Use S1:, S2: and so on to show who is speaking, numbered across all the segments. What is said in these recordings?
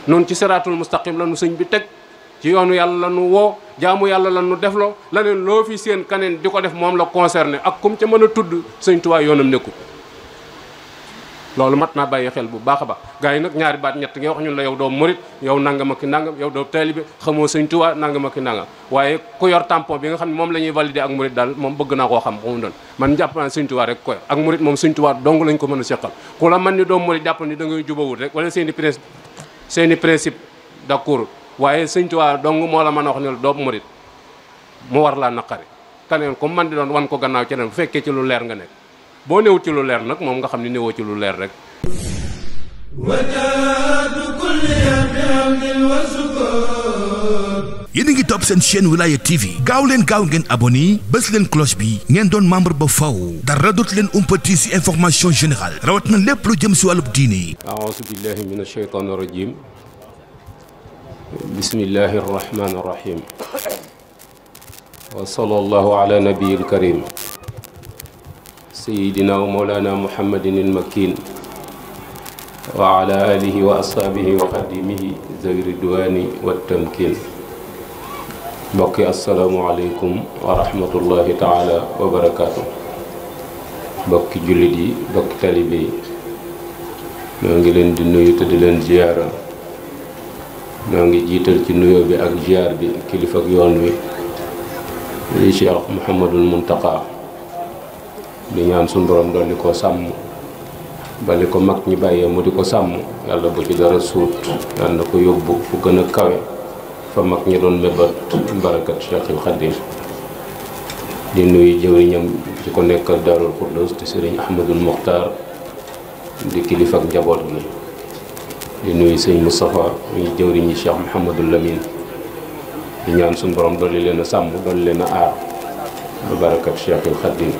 S1: noonu ci siraatul mustaqim la nu sëñ bi teg ci yoonu yàlla la nu woo jaamu yàlla la nu defloo la leen loo fi seen kaneen di ko def moom la concerné ak kum ca mën a tudd sëñ Tuubaa yoonam nekku loolu mat naa bàyyi xel bu baax a baax gars yi nag ñaari baat ñett nga wax ñun la yow doo murit yow nangam ak nangam yow doo taalibe xamoo sëñ Tuubaa nangam ak nangam waaye ku yor tampon bi nga xam ne moom la ñuy valider ak murit daal moom bëgg naa koo xam xamu doon man jàpp naa sëñ Tuubaa rek ko yor ak murit moom sëñ Tuubaa dong lañ ko mën a seqal ku la man ni doo murit jàpp ni da ngay jubawut rek wala seeni principe d'accord waaye sëñ Tuubaa dong moo la mën a wax ne doo murit mu war laa naqari kaneen comme man di doon wan ko gannaaw ci bu fekkee ci lu leer nga nekk boo néew ci lu leer nag moom nga xam ne néewoo ci lu leer rek
S2: yéen a ngi topp seen chaîne Wilaya TV gaaw leen gaaw ngeen abonné bés leen cloche bi ngeen doon membre ba faw dara dootu leen umpati ci information générale rawat na lépp lu jëm ci wàllub diine.
S1: aouzu billahi min ashaytaani rajim bismillahi arrahmani arrahim wa sallallahu ala nabiyil karim sayidina wa mawlana muhammadin il makin wa ala alihi wa ashaabihi wa xadimihi zawi ridwani wa tamkin mbokki asalaamualeykum wa rahmatullahi taala wa barakaatu mbokki jullit yi mbokki talibe yi ñoo ngi leen di nuyu te di leen ziyaara ñoo ngi jiital ci nuyoo bi ak ziyaar bi kilifa ak yoon wi li Cheikh Mouhamadul Muntaqa di ñaan suñu borom dolli ko sàmm bali ko mag ñi bàyyee mu di ko sàmm yàlla bu ci dara suut yàlla na ko yóbbu fu gën a kawe fa mag ñi doon mébat barakat Cheikhul Khadim di nuyu jëwriñam ci ko nekkal Daarul Xuddus te sëriñ Ahmadul Muxtaar di kilifa ak njaboot gi di nuyu sëñ Moustapha muy jëwriñi Cheikh Mouhamadul Lamine di ñaan suñu borom dolli leen a sàmm dolli leen a aar ba barakat Cheikhul Khadim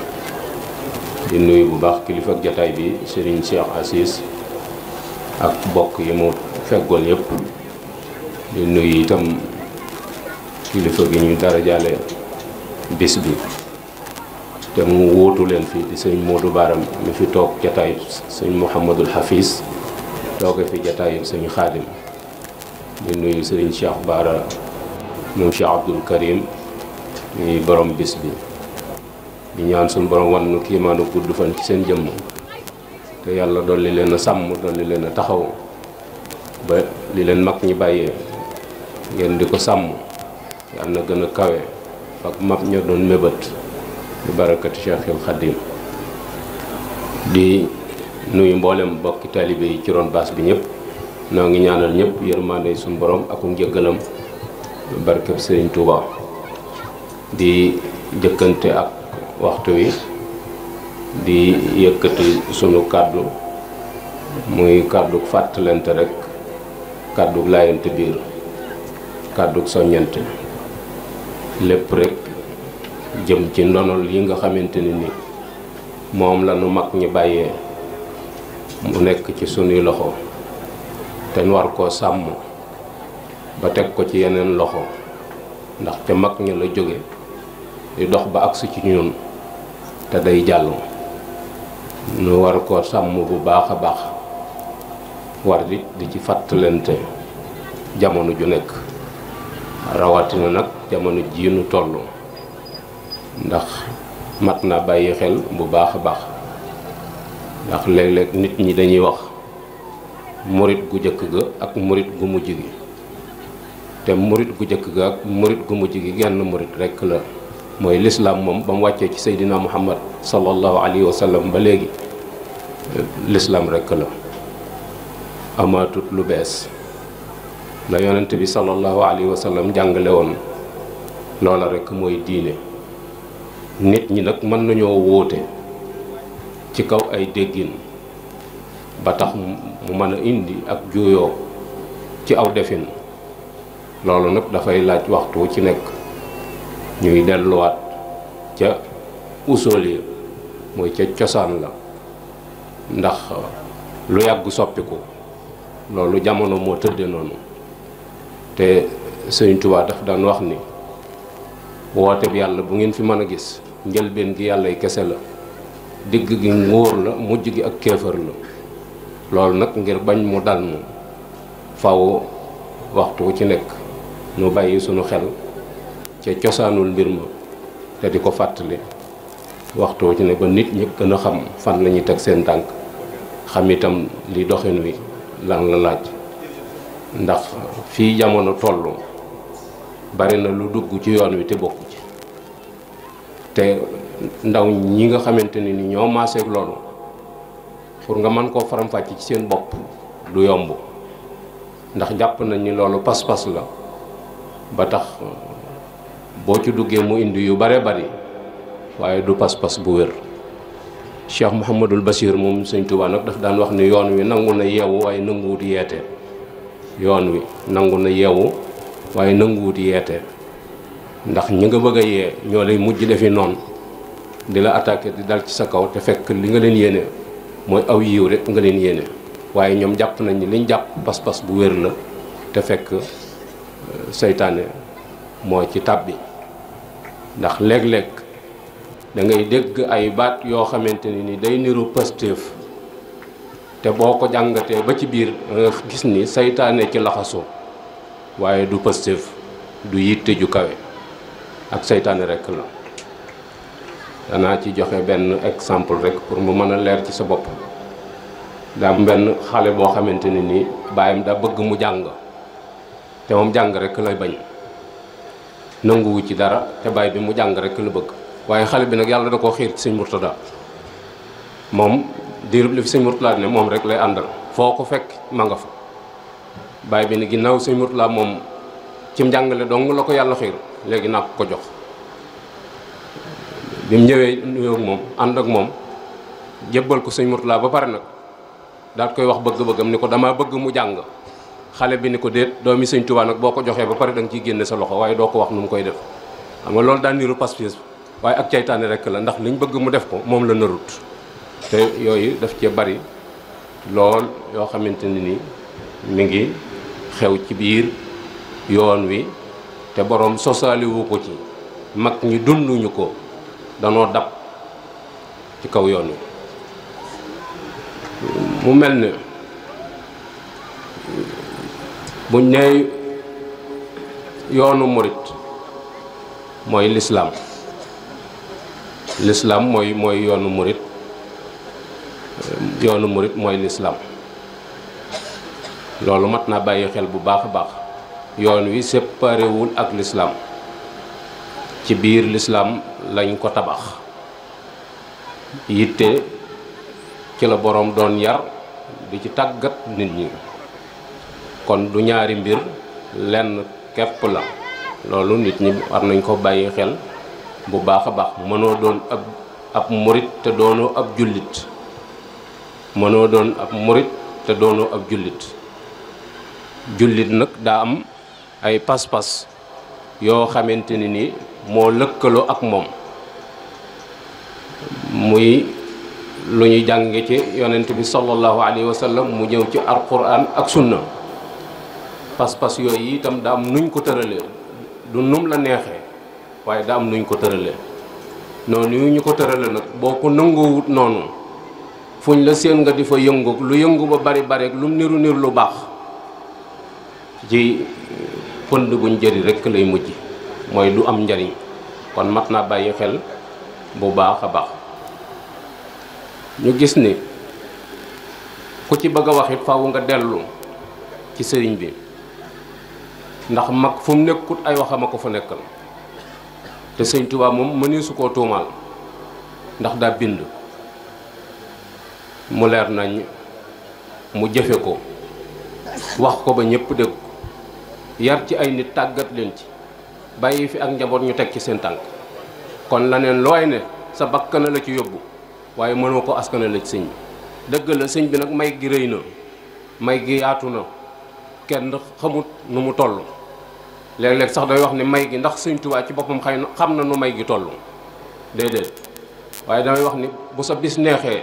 S1: di nuyu bu baax kilifa ak jataay bi Serigne Cheikh Assis ak bokk yi mu feggoon yëpp di nuyu itam kilifa gi ñu dara jaale bis bi te mu wóotu leen fi di sëñ Modou Baram mi fi toog jataay sëñ Mouhamadul Hafiz tooge fi jataay sëñ Xaadim di nuyu Serigne Cheikh Bara moom Cheikh Abdoul Karim ñuy borom bis bi di ñaan suñu borom wan nu kiimaanu gudd fan ci seen jëmm te yàlla dolli leen a sàmm dolli leen a taxaw ba li leen mag ñi bàyyee ngeen di ko sàmm yàlla na gën a kawe ak mag ñoo doon mébét di barakati Cheikhul Khadim di nuyu mboolem bokki taalibe yi ci ron baas bi ñëpp noo ngi ñaanal ñëpp yërmande suñu borom ak njëggalam barkeb Serigne Touba di jëkkante ak waxtu wi di yëkkati sunu kàddu muy kàddu fàttalante rek kàddu laayante biir kàddu soññante lépp rek jëm ci ndonol yi nga xamante ni moom la nu mag ñi bàyyee mu nekk ci sunuy loxo te nu war koo sàmm ba teg ko ci yeneen loxo ndax ca mag ñi la jóge di dox ba agsi ci ñun te day jàll nu war ko sàmm bu baax a baax war di ci fàttalante jamono ju nekk rawatina nag jamono ji nu toll ndax mat na bàyyi xel bu baax a baax ndax léeg-léeg nit ñi dañuy wax murit gu jëkk ga ak murit gu mujj gi te murit gu jëkk ga ak murit gu mujj gi genn murit rekk la mooy lislaam moom ba mu wàccee ci seydina muhammad sallallahu alayhi wa sallam ba léegi lislaam rekk la amaatut lu bees la yonent bi sallallahu alayhi wa sallam jàngale woon loola rekk mooy diine nit ñi nag mën nañoo wóote ci kaw ay déggin ba tax mu mën a indi ak juuyoo ci aw defin loolu nag dafay laaj waxtu ci nekk ñuy delluwaat ca usool yi mooy ca cosaan la ndax lu yàgg soppiku loolu jamono moo tëdde noonu te Sëñ Tuubaa daf daan wax ni woote bi yàlla bu ngeen fi mën a gis njëlbeen gi yàlla y kese la digg gi ngóor la mujj gi ak kéefër la loolu nag ngir bañ mu dal mu faw waxtu wu ci nekk nu bàyyi sunu xel ca cosaanul mbir ma te di ko fàttali waxtu wu ci nekk ba nit ñi gën a xam fan la ñuy teg seen tànk xam itam li doxin wi lan la laaj. ndax fii jamono tollu bari na lu dugg ci yoon wi te bokku ci te ndaw ñi nga xamante ni ñoo maaseeg loolu pour nga mën koo faram-fàcc ci seen bopp du yomb ndax jàpp nañ ni loolu pas-pas la ba tax boo ci duggee mu indi yu bare bari waaye du pas-pas bu wér. Cheikh Mouhamadul Bachir moom Sëñ Tuubaa nag daf daan wax ni yoon wi nangu na yeewu waaye nanguwut yeete. yoon wi nangu na yeewu waaye nanguwut yeete ndax ñi nga bëgg a yee ñoo lay mujj defi noonu di la attaqué di dal ci sa kaw te fekk li nga leen yéene mooy aw yiw rek nga leen yéene waaye ñoom jàpp nañ ni liñ jàpp pas-pas bu wér la te fekk seytaane moo ci tàbbi. ndax léeg-léeg da ngay dégg ay baat yoo xamante ni day niru Pastef te boo ko jàngatee ba ci biir nga gis ni saytaane ci laxasoo waaye du Pastef du yitte ju kawe ak saytaane rekk la. danaa ci joxe benn exemple rek pour mu mën a leer ci sa bopp. daa am benn xale boo xamante ne nii baayam daa bëgg mu jàng te moom jàng rekk lay bañ nanguwu ci dara te baay bi mu jàng rekk la bëgg waaye xale bi nag yàlla da koo xiir ci Sëñ Murtada moom diirub li fi Sëñ Murtada ne moom rek lay àndal foo ko fekk ma nga fa. baay bi ni ginnaaw Sëñ Murtada moom ci njàngale dong la ko yàlla xiir léegi naa ko jox. bi mu ñëwee nuyoo ak moom ànd ak moom jébbal ko Sëñ Murtada ba pare nag daal koy wax bëgg-bëggam ni ko damaa bëgg mu jàng. xale bi ni ko déet doomi Sëñ Tuubaa nag boo ko joxee ba pare da nga ciy génne sa loxo waaye doo ko wax nu mu koy def. xam nga loolu daan niru pas-pas waaye ak caytaane rek la ndax liñ bëgg mu def ko moom la narut te yooyu daf cee bari lool yoo xamante ni mi ngi xew ci biir yoon wi te boroom sosaaliwu ko ci mag ñi dunduñu ko danoo dab ci kaw yoon wi. mu mel ne buñ nee yoonu murit mooy lislaam mooy yoonu murit mooy lislaam loolu mat naa bàyyi xel bu baax a baax. yoon wi séparé wul ak lislaam ci biir lislaam lañ ko tabax yitte ci la boroom doon yar di ci tàggat nit ñi kon du ñaari mbir lenn képp la. loolu nit ñi war nañ ko bàyyi xel bu baax a baax. mënoo doon ab murit te doonoo ab jullit mënoo doon ab murit te doonoo ab jullit. jullit nag daa am ay pas-pas yoo xamante ni moo lëkkaloo ak moom muy lu ñuy jànge ci yonent bi sallallahu alayhi wa sallam mu ñëw ci alquran ak sunna. pas-pas yooyu itam daa am nuñ ko tëralee du num la neexee waaye daa am nuñ ko tëralee noonu yu ñu ko tëralee nag boo ko nangoowut noonu fuñ la seen nga di fa yëngu lu yëngu ba bari bari ak lu niru lu baax ci pënd buñ jëri rekk lay mujj mooy du am njariñ. kon mat naa bàyyi xel bu baax a baax. ñu gis ni ku ci bëgg a wax it faaw nga dellu ci sëriñ bi ndax mag fu mu nekkut ay waxama ko fa nekkal te Sëñ Tuubaa moom mënee su koo tuumaal ndax daa bind mu leer nañ mu jëfe ko wax ko ba ñépp dégg yar ci ay nit tàggat leen ci bàyyi fi ak njaboot ñu teg ci seen tànk. kon la neen looy ne sa bakkana la ci yóbbu waaye mënoo ko askana la ci sëñ bi. dëgg la sëñ bi nag may gi rëy na may gi yaatu na kenn xamut nu mu toll. léeg-léeg sax day wax ni may gi ndax Sëñ Tuubaa ci boppam xëy na xam na nu may gi toll déedéet waaye damay wax ni bu sa bis neexee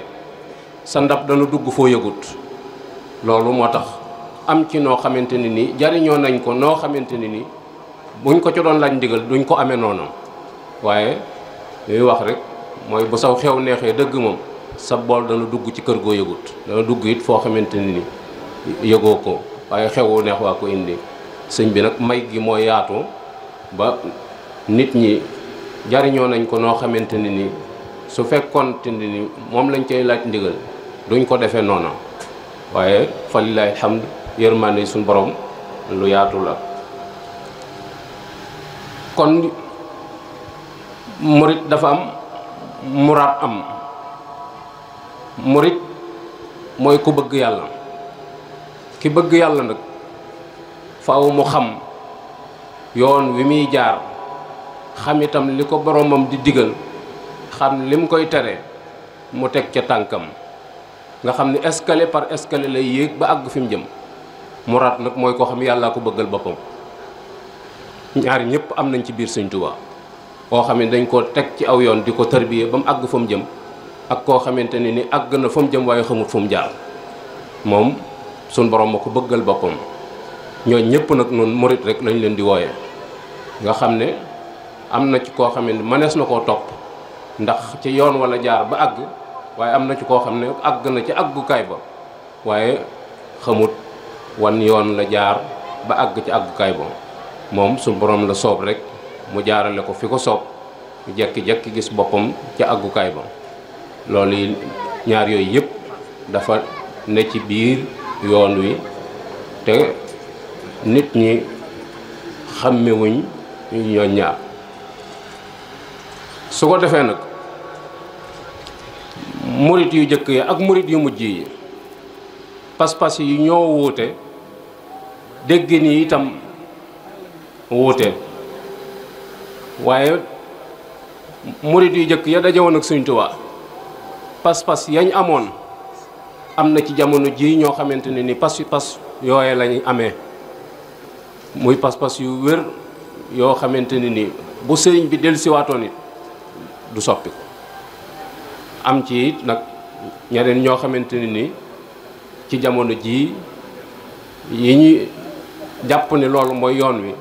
S1: sa ndab dana dugg foo yëgut. loolu moo tax am ci noo xamante ni nii jariñoo nañ ko noo xamante ni nii buñ ko ci doon laaj ndigal duñ ko amee noonu waaye ñuy wax rek mooy bu saw xew neexee dëgg moom sa bool dana dugg ci kër goo yëgut dana dugg it foo xamante ni nii yëgoo ko waaye xewu neex waa ko indi. sëñ bi nag may gi moo yaatu ba nit ñi jariñoo nañ ko noo xamante ne ni su fekkoonte ni moom lañ cay laaj ndigal duñ ko defee noona waaye fa lillahi alhamd yërmande suñ borom lu yaatu la. kon murit dafa am muraad am. murit mooy ku bëgg yàlla. ki bëgg yàlla nag faaw mu xam yoon wi muy jaar, xam itam li ko boromam di digal, xam lim koy tere mu teg ca tànkam nga xam ni escalier par escalier lay yéeg ba àgg fi mu jëm. muraad nag mooy koo xam yàllaa ko bëggal boppam. ñaari ñëpp am nañ ci biir Sëñ Tuubaa koo xam ne dañ koo teg ci aw yoon di ko tarbiyee ba mu àgg fa mu jëm, ak koo xamante ni àgg na fa mu jëm waaye xamut fu mu jaar. moom suñ borom ma ko bëggal boppam. ñooñ ñëpp nag noonu murit rek lañ leen di wooye nga xam ne am na ci koo xam ne mënees na koo topp ndax ci yoon wala jaar ba àgg, waaye am na ci koo xam ne àgg na ci àggukaay ba waaye xamut wan yoon la jaar ba àgg ci àggukaay ba. moom suñ borom la soob rek mu jaarale ko fi ko soob, jekki-jekki gis boppam ca àggukaay ba. loolu yi ñaar yooyu yëpp dafa ne ci biir yoon wi te nit ñi xàmmewuñ ñoo ñaar. su ko defee nag murit yu jëkk yi ak murit yu mujj yi pas-pas yi ñoo wuute, dégg ni itam wuute. waaye murit yu jëkk ya dajewoon ak Sëñ Tuubaa pas-pas yañ amoon am na ci jamono ji ñoo xamante ne ni pas yooye lañ amee, muy pas-pas yu wér yoo xamante ne ni bu sëriñ bi dellusiwaatoon it du soppi ko. am ci it nag ñeneen ñoo xamante ne ni ci jamono ji yi ñuy jàpp ni loolu mooy yoon wi,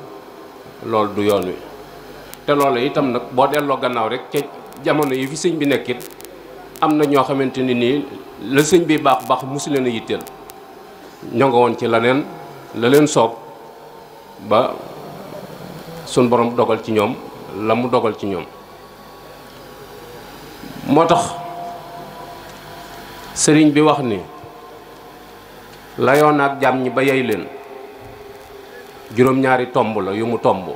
S1: loolu du yoon wi. te loolu itam nag boo delloo gannaaw rek ca jamono yi fi sëñ bi nekkit am na ñoo xamante ni nii la sëñ bi baax mosu leen a yitteel, ñoo nga woon ci leneen la leen soob ba sun borom dogal ci ñoom la mu dogal ci ñoom. moo tax sëriñ bi wax ni layoon ak jàmm ñi ba yey leen juróom-ñaari tomb la yu mu tomb,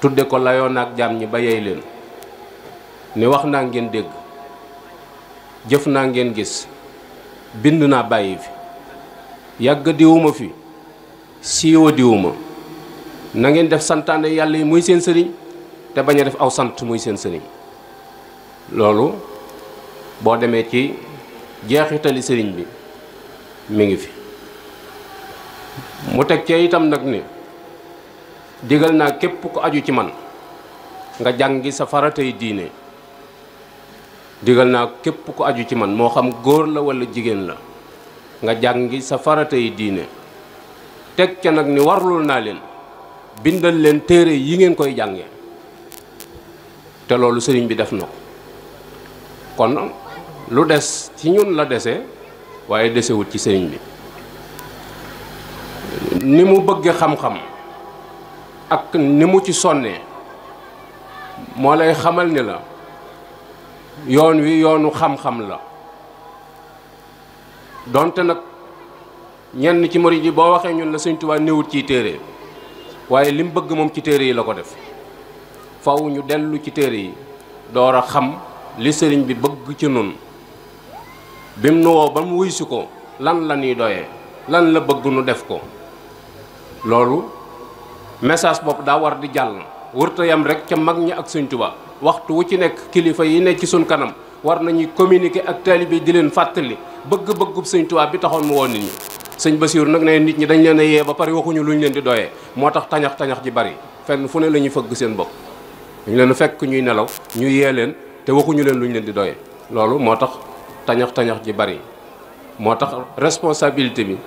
S1: tudde ko layoon ak jàmm ñi ba yey leen ni wax naa ngeen dégg, jëf naa ngeen gis, bind naa bàyyi fi, yàgg diwuma fi, siiwa diwuma. na ngeen def santaane yàlla yi muy seen sëriñ te bañ a def aw sant muy seen sëriñ. loolu boo demee ci jeexitali sëriñ bi mi ngi fi. mu teg cee itam nag ni digal naa képp ku aju ci man nga jàngi sa faratay diine. digal naa képp ku aju ci man moo xam góor la walla jigéen la nga jàngi sa faratay diine. teg ca nag ni warlul naa leen bindal leen téere yi ngeen koy jànge. te loolu sëriñ bi def na ko. kon lu des ci ñun la dese waaye desewut ci sëriñ bi. ni mu bëgge xam-xam ak ni mu ci sonnee moo lay xamal ni la yoon wi yoonu xam-xam la. donte nag ñenn ci murid yi boo waxee ñun la Sëñ Tuubaa néewut ciy téere waaye li mu bëgg moom ci téere yi la ko def. faw ñu dellu ci téere yi door a xam li sëriñ bi bëgg ci nun bi mu nu woo ba mu wuy si ko lan la ñuy doyee, lan la bëgg nu def ko. loolu message bopp daa war di jàll, wërta yam rek ca mag ñi ak Sëñ Tuubaa. waxtu wu ci nekk kilifa yi nekk ci suñ kanam war nañuy communiquer ak taalibe di leen fàttali bëgg-bëggub Sëñ Tuubaa bi taxoon mu woon nit ñi. sëñ Basiiru nag ne nit ñi dañ leen a yee ba pare waxuñu lu ñu leen di doyee, moo tax tañax-tañax ji bari fenn fu ne la ñuy fëgg seen bopp. dañu leen fekk ñuy nelaw ñu yee leen te waxuñu leen lu ñu leen di doyee. loolu moo tax tañax-tañax ji bari. moo tax responsabilité bi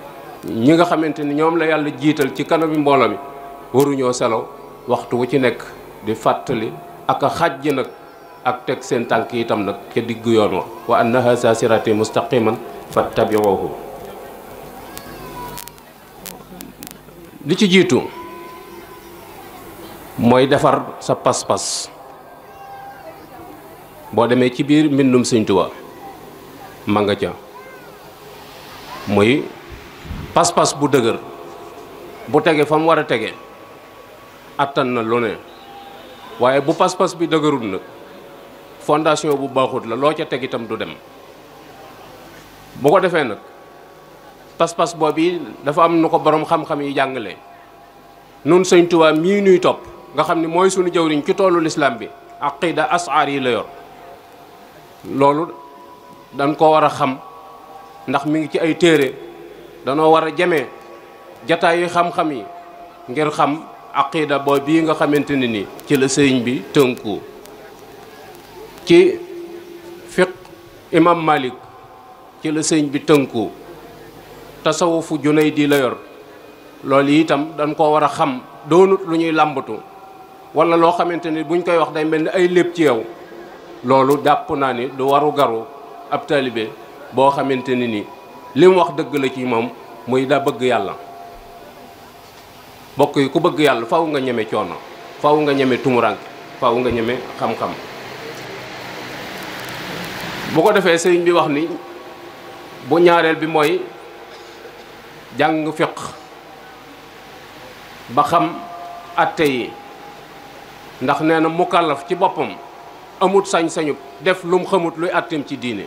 S1: ñi nga xamante ni ñoom la yàlla jiital ci kanami mbooloo mi waruñoo selaw waxtu wu ci nekk di fàttali ak a xàjj nag ak teg seen tànk itam nag ca diggu yoon wa anna haza sirati mustaqiman fattabi'uhu. li ci jiitu mooy defar sa pas-pas. boo demee ci biir mbindum Sëñ Tuubaa ma nga ca muy pas-pas bu dëgër bu tege fa mu war a tege attan na lu ne waaye bu pas-pas bi dëgërul nag fondation bu baaxut la loo ca teg itam du dem. bu ko defee nag pas-pas boobu dafa am nu ko borom xam-xam yi jàngale nun Sëñ Tuubaa mii nuy topp nga xam ne mooy sunu jawriñ ci toolu lislaam bi aqida as'ar yi la yor. loolu dañ ko war a xam ndax mi ngi ci ay téere danoo war a jamee jataayu xam-xam yi ngir xam aqida boo bii nga xamante ne ni ci la sëriñ bi tënku. ci fiq imam Malik ci la sëriñ bi tënku. tasawufu Junaydi la yor loolu itam dañ koo war a xam doonut lu ñuy làmbatu wala loo xamante ni buñ koy wax day mel ni ay lépp ci yow. loolu jàpp naa ni du waru garu ab taalibe boo xamante ni ni li mu wax dëgg la ci moom muy daa bëgg yàlla. bokk yi ku bëgg yàlla faw nga ñeme coono faw nga ñeme tumurank faw nga ñeme xam-xam. bu ko defee sëriñ bi wax ni bu ñaareel bi mooy jàng fiq ba xam atte yi ndax nee na mukallaf ci boppam amut sañ-sañu def lu mu xamut luy àtteem ci diine.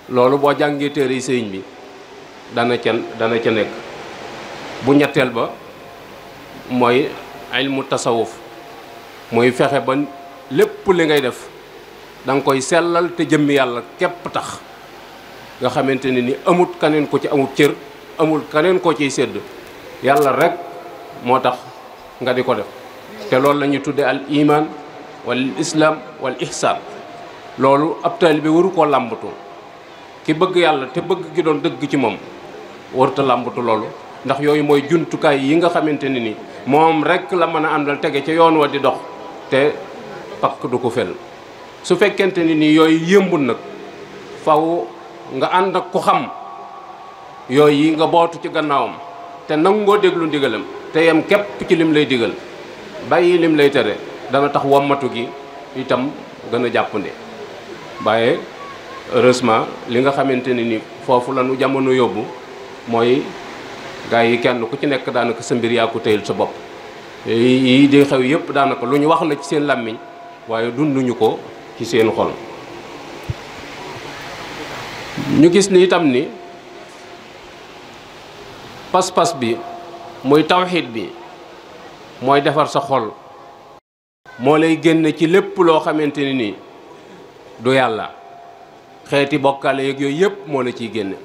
S1: loolu boo jàngee téere yi sëriñ bi dana ca nekk. bu ñetteel ba mooy ilmu tasawuf mooy fexe ba lépp li ngay def da nga koy sellal te jëmmi yàlla képp tax nga xamante ne ni amut kaneen ko ci amut cër amul kaneen ko ciy sédd yàlla rek moo tax nga di ko def. te loolu la ñuy tudde al iman wal islam wal ihsan. loolu ab taalibe waru koo làmbatu ki bëgg yàlla te bëgg gi doon dëgg ci moom warta làmbatu loolu ndax yooyu mooy jumtukaay yi nga xamante ne ni moom rek la mën a àndal tege ca yoon wa di dox te pakk du ko fel. su fekkente ni nii yooyu yëmbul nag faw nga ànd ak ku xam yooyu yi nga bootu ci gannaawam te nangoo déglu ndigalam te yem képp ci lim lay digal bàyyi lim lay tere dana tax wammatu gi itam gën a jàppande. waaye heureusement li nga xamante ne ni foofu la nu jamono yóbbu mooy gaa yi kenn ku ci nekk daanaka sa mbir yaa ko téyel sa bopp. yi di xew yëpp daanaka lu ñu wax la ci seen làmmiñ waaye dunduñu ko ci seen xol. ñu gis ni itam ni pas-pas bi muy tawxiid bi mooy defar sa xol moo lay génne ci lépp loo xamante ni nii du yàlla. xeeti bokkaale yeeg yooyu yëpp moo la ciy génne.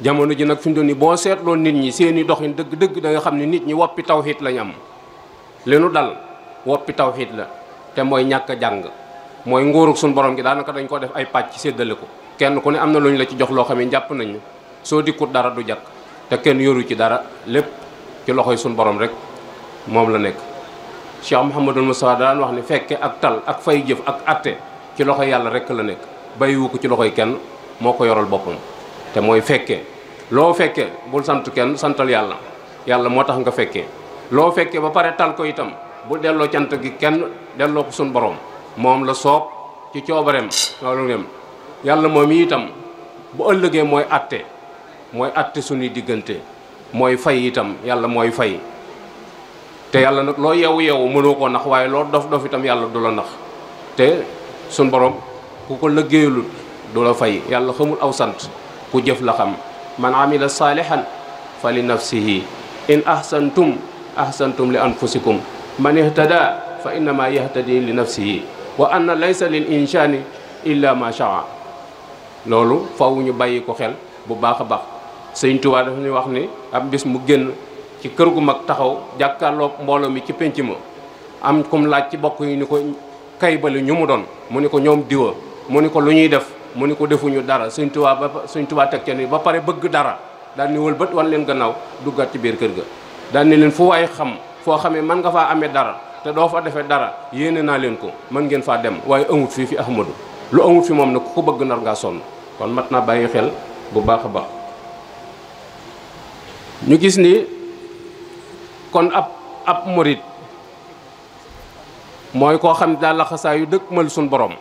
S1: jamono ji nag fi mu doon ni boo seetloo nit ñi seeni doxin dëgg-dëgg da nga xam ne nit ñi woppi tawxiid lañ am. li nu dal woppi tawxiid la te mooy ñàkk a jàng mooy nguurug suñu borom gi daanaka dañ ko def ay pàcc séddale ko kenn ku ne am na lu ñu la ci jox loo xam ne jàpp nañu soo dikkut dara du jakk te kenn yoru ci dara lépp ci loxoy suñu borom rek moom la nekk. Cheikh Mouhamadul Moustapha daan wax ne fekke ak tal ak fay jëf ak atte ci loxoy yàlla rek la nekk bàyyiwu ko ci loxoy kenn moo ko yoral boppam te mooy fekkee. loo fekkee bul sant kenn santal yàlla yàlla moo tax nga fekkee loo fekkee ba pare tal ko itam bul delloo cant gi kenn delloo ko suñu borom moom la soob ci coobareem loolu ngeen yàlla moom itam bu ëllëgee mooy atte suñuy diggante mooy fay itam yàlla mooy fay. te yàlla nag loo yeewu mënoo koo nax waaye loo dof itam yàlla du la nax te suñu borom ku ko liggéeyalul du la fay yàlla xamul aw sant ku jëf la xam. man amila salihan fa li nafsihi in ahsantum ahsantum li anfusikum man ihtada fa innama yahtadi li nafsihi wa anna laysa lil insani illa ma shaa. loolu faw ñu bàyyi ko xel bu baax a baax. Sëñ Tuubaa dafa ñuy wax ni ab bis mu génn ci kër gu mag taxaw jàkkaarloog mbooloo mi ci pénc ma am kum laaj ci bokk yi ni ko kay bali ñu mu doon mu ni ko ñoom diwa mu ni ko lu ñuy def mu ni ko defuñu dara. Sëñ Tuubaa teg ca ni ba pare bëgg dara daal ni wëlbët wan leen gannaaw duggaat ci biir kër ga daal ni leen fu waay xam foo xamee mën nga faa amee dara te doo fa defee dara yéene naa leen ko mën ngeen faa dem waaye amut fii fi Ahmadu lu amut fi moom nag ku ko bëgg nar ngaa sonn kon mat naa bàyyi xel bu baax a baax. ñu gis ni kon ab murit mooy koo xam ne daal la xasaa yu dëkk mal suñ borom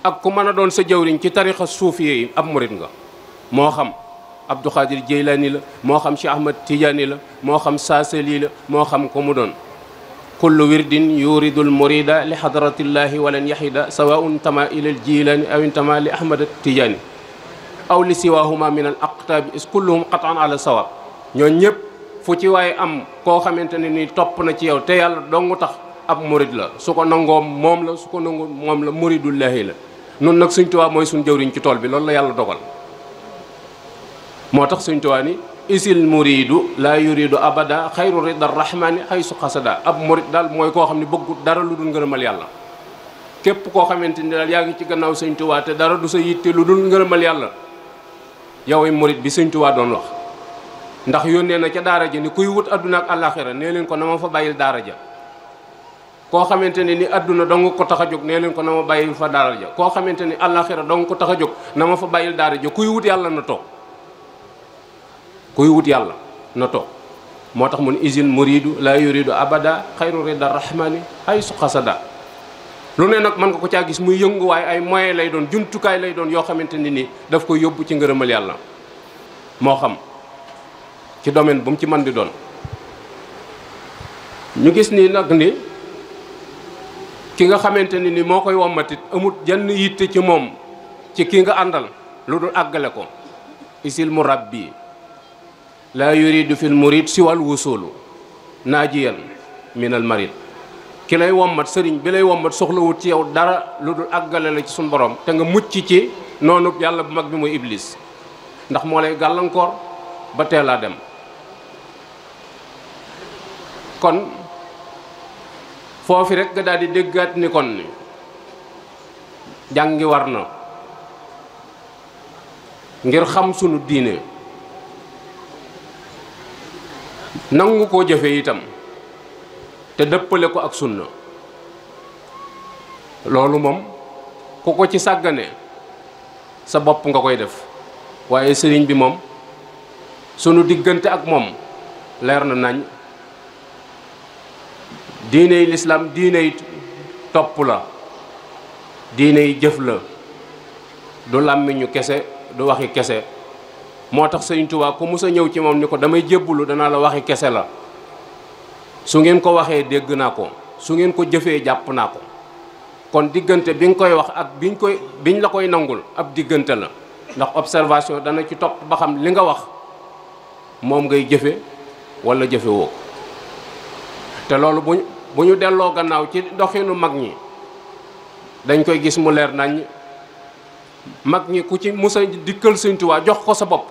S1: ak ku mën a doon sa jawriñ ci tarixa suufiye yi ab murit nga moo xam Abdou Khadir Jeylaani la moo xam Cheikh Ahmad Tidiane la moo xam Saasali la moo xam ko mu doon kullu wirdin yuridul murida li hadratillahi walan yahida sawaun tama ila al Jeylaani aw intama li Ahmad Tidiane aw li siwahuma min al aqtabi is kulluhum qatan ala sawab ñoo ñëpp fu ci waaye am koo xamante ne ni topp na ci yow te yàlla dong tax ab murid la su ko nangoom moom la su ko nangoom moom la muridullahi la nun nag Sëñ Tuubaa mooy suñ jëwriñ ci tool bi loolu la yàlla dogal moo tax Sëñ Tuubaa ni isil muridu la yuridu abada xayru rida rahmani xaysu xasada ab murid daal mooy koo xam ne bëggut dara lu dul ngërëmal yàlla képp koo xamante ni daal yaa ngi ci gannaaw Sëñ Tuubaa te dara du sa yitte lu dul ngërëmal yàlla yow murid bi Sëñ Tuubaa doon wax ndax yónnee na ca daara ja ni kuy wut adduna ak àllaaxira nee leen ko na ma fa bàyyil daara ja koo xamante ne ni adduna dong ko tax a jóg nee leen ko na ma bàyyil fa daara ja koo xamante ni àllaaxira dong ko tax a jóg na ma fa bàyyil daara ja kuy wut yàlla na toog kuy wut yàlla na toog moo tax mun isil muridu la yuridu abada xayru rida rahmani ay su xasada lu ne nag mën nga ko caa gis muy yëngu waaye ay moyen lay doon jumtukaay lay doon yoo xamante ni nii daf koy yóbbu ci ngërëmal yàlla moo xam ci domaine bu mu ci mën di doon ñu gis ni nag ni ki nga xamante ni moo koy wommatit amut jenn yitte ci moom ci ki nga àndal lu dul àggale ko isil murabbi la yuridu fil murid siwal wusulu naajiyan minal marid ki lay wommat sëriñ bi lay wommat soxlawut ci yow dara lu dul àggale la ci suñ borom te nga mucc ci noonu yàlla bu mag bi mooy iblis ndax moo lay gàllankoor ba teelaa dem kon foofu rek nga daal di déggaat ni kon ni jàngi war na ngir xam sunu diine nangu koo jëfe itam te dëppale ko ak sunna loolu moom ku ko ci sàggane sa bopp nga koy def waaye sëriñ bi moom sunu diggante ak moom leer na nañ diiney lislaam diiney topp la diiney jëf la du làmmiñu kese du waxi kese moo tax Sëriñ Tuubaa ku mus a ñëw ci moom ni ko damay jébbulu danaa la waxi kese la su ngeen ko waxee dégg naa ko su ngeen ko jëfee jàpp naa ko kon diggante bi nga koy wax ak biñ la koy nangul ab diggante la ndax observation dana ci topp ba xam li nga wax moom ngay jëfe wala jëfe woo ko te loolu bu ñu delloo gannaaw ci doxinu mag ñi dañ koy gis mu leer nañ mag ñi ku ci musa dikkal Sëñ Tuubaa jox ko sa bopp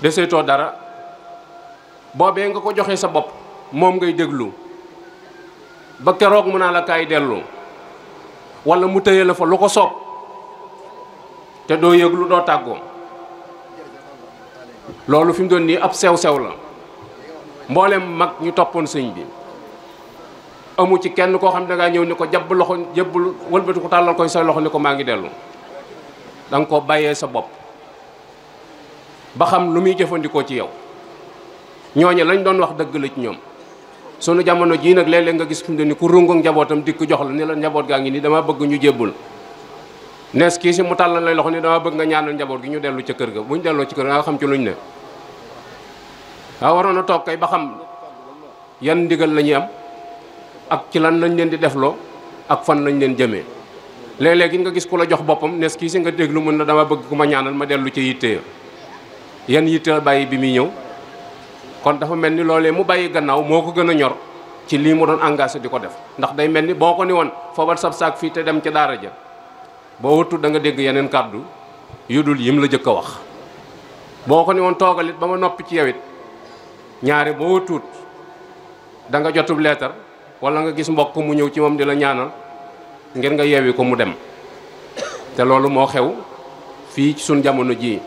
S1: deseetoo dara boobee nga ko joxee sa bopp moom ngay déglu ba keroog mu naa la kaay dellu wala mu tëye la fa lu ko soob te doo yëglu doo tàggoo loolu fi mu doon nii ab sew-sew la mboolem mag ñu toppoon sëñ bi amu ci kenn koo xam ne dangaa ñëw ni ko jàpp loxo jëbbul wëlbati ko tàllal koy say loxo ni ko maa ngi dellu da nga ko bàyyee sa bopp ba xam lu muy jëfandikoo ci yow ñooñu lañ doon wax dëgg la ci ñoom sunu jamono jii nag léeg-léeg nga gis fi mu doon ni ku rungoog njabootam dikk jox la ni la njaboot gaa ngi nii dama bëgg ñu jébbul nees kii si mu tàllal lay loxo ni dama bëgg nga ñaanal njaboot gi ñu dellu ca kër ga bu ñu delloo ci kër ga nga xam ci luñ ne waaw waroon a toog kay ba xam yan ndigal la ñuy am ak ci lan lañ leen di defloo ak fan lañ leen jëmee léeg-léeg nga gis ku la jox boppam nes kii si nga déglu mën na dama bëgg ku ma ñaanal ma dellu ca yitte yan yitte bàyyi bi muy ñëw kon dafa mel ni loolee mu bàyyi gannaaw moo ko gën a ñor ci lii mu doon engagé di ko def ndax day mel ni boo ko ni woon foobal sab saak fii te dem ca daara ja boo wuttu da nga dégg yeneen kàddu yu dul yim la jëkk a wax boo ko ni woon toogalit ba ma noppi ci yow it ñaare boo wuttuut da nga jotub leetar wala nga gis mbokk mu ñëw ci moom di la ñaanal ngir nga yeewi ko mu dem te loolu moo xew fii ci suñ jamono jii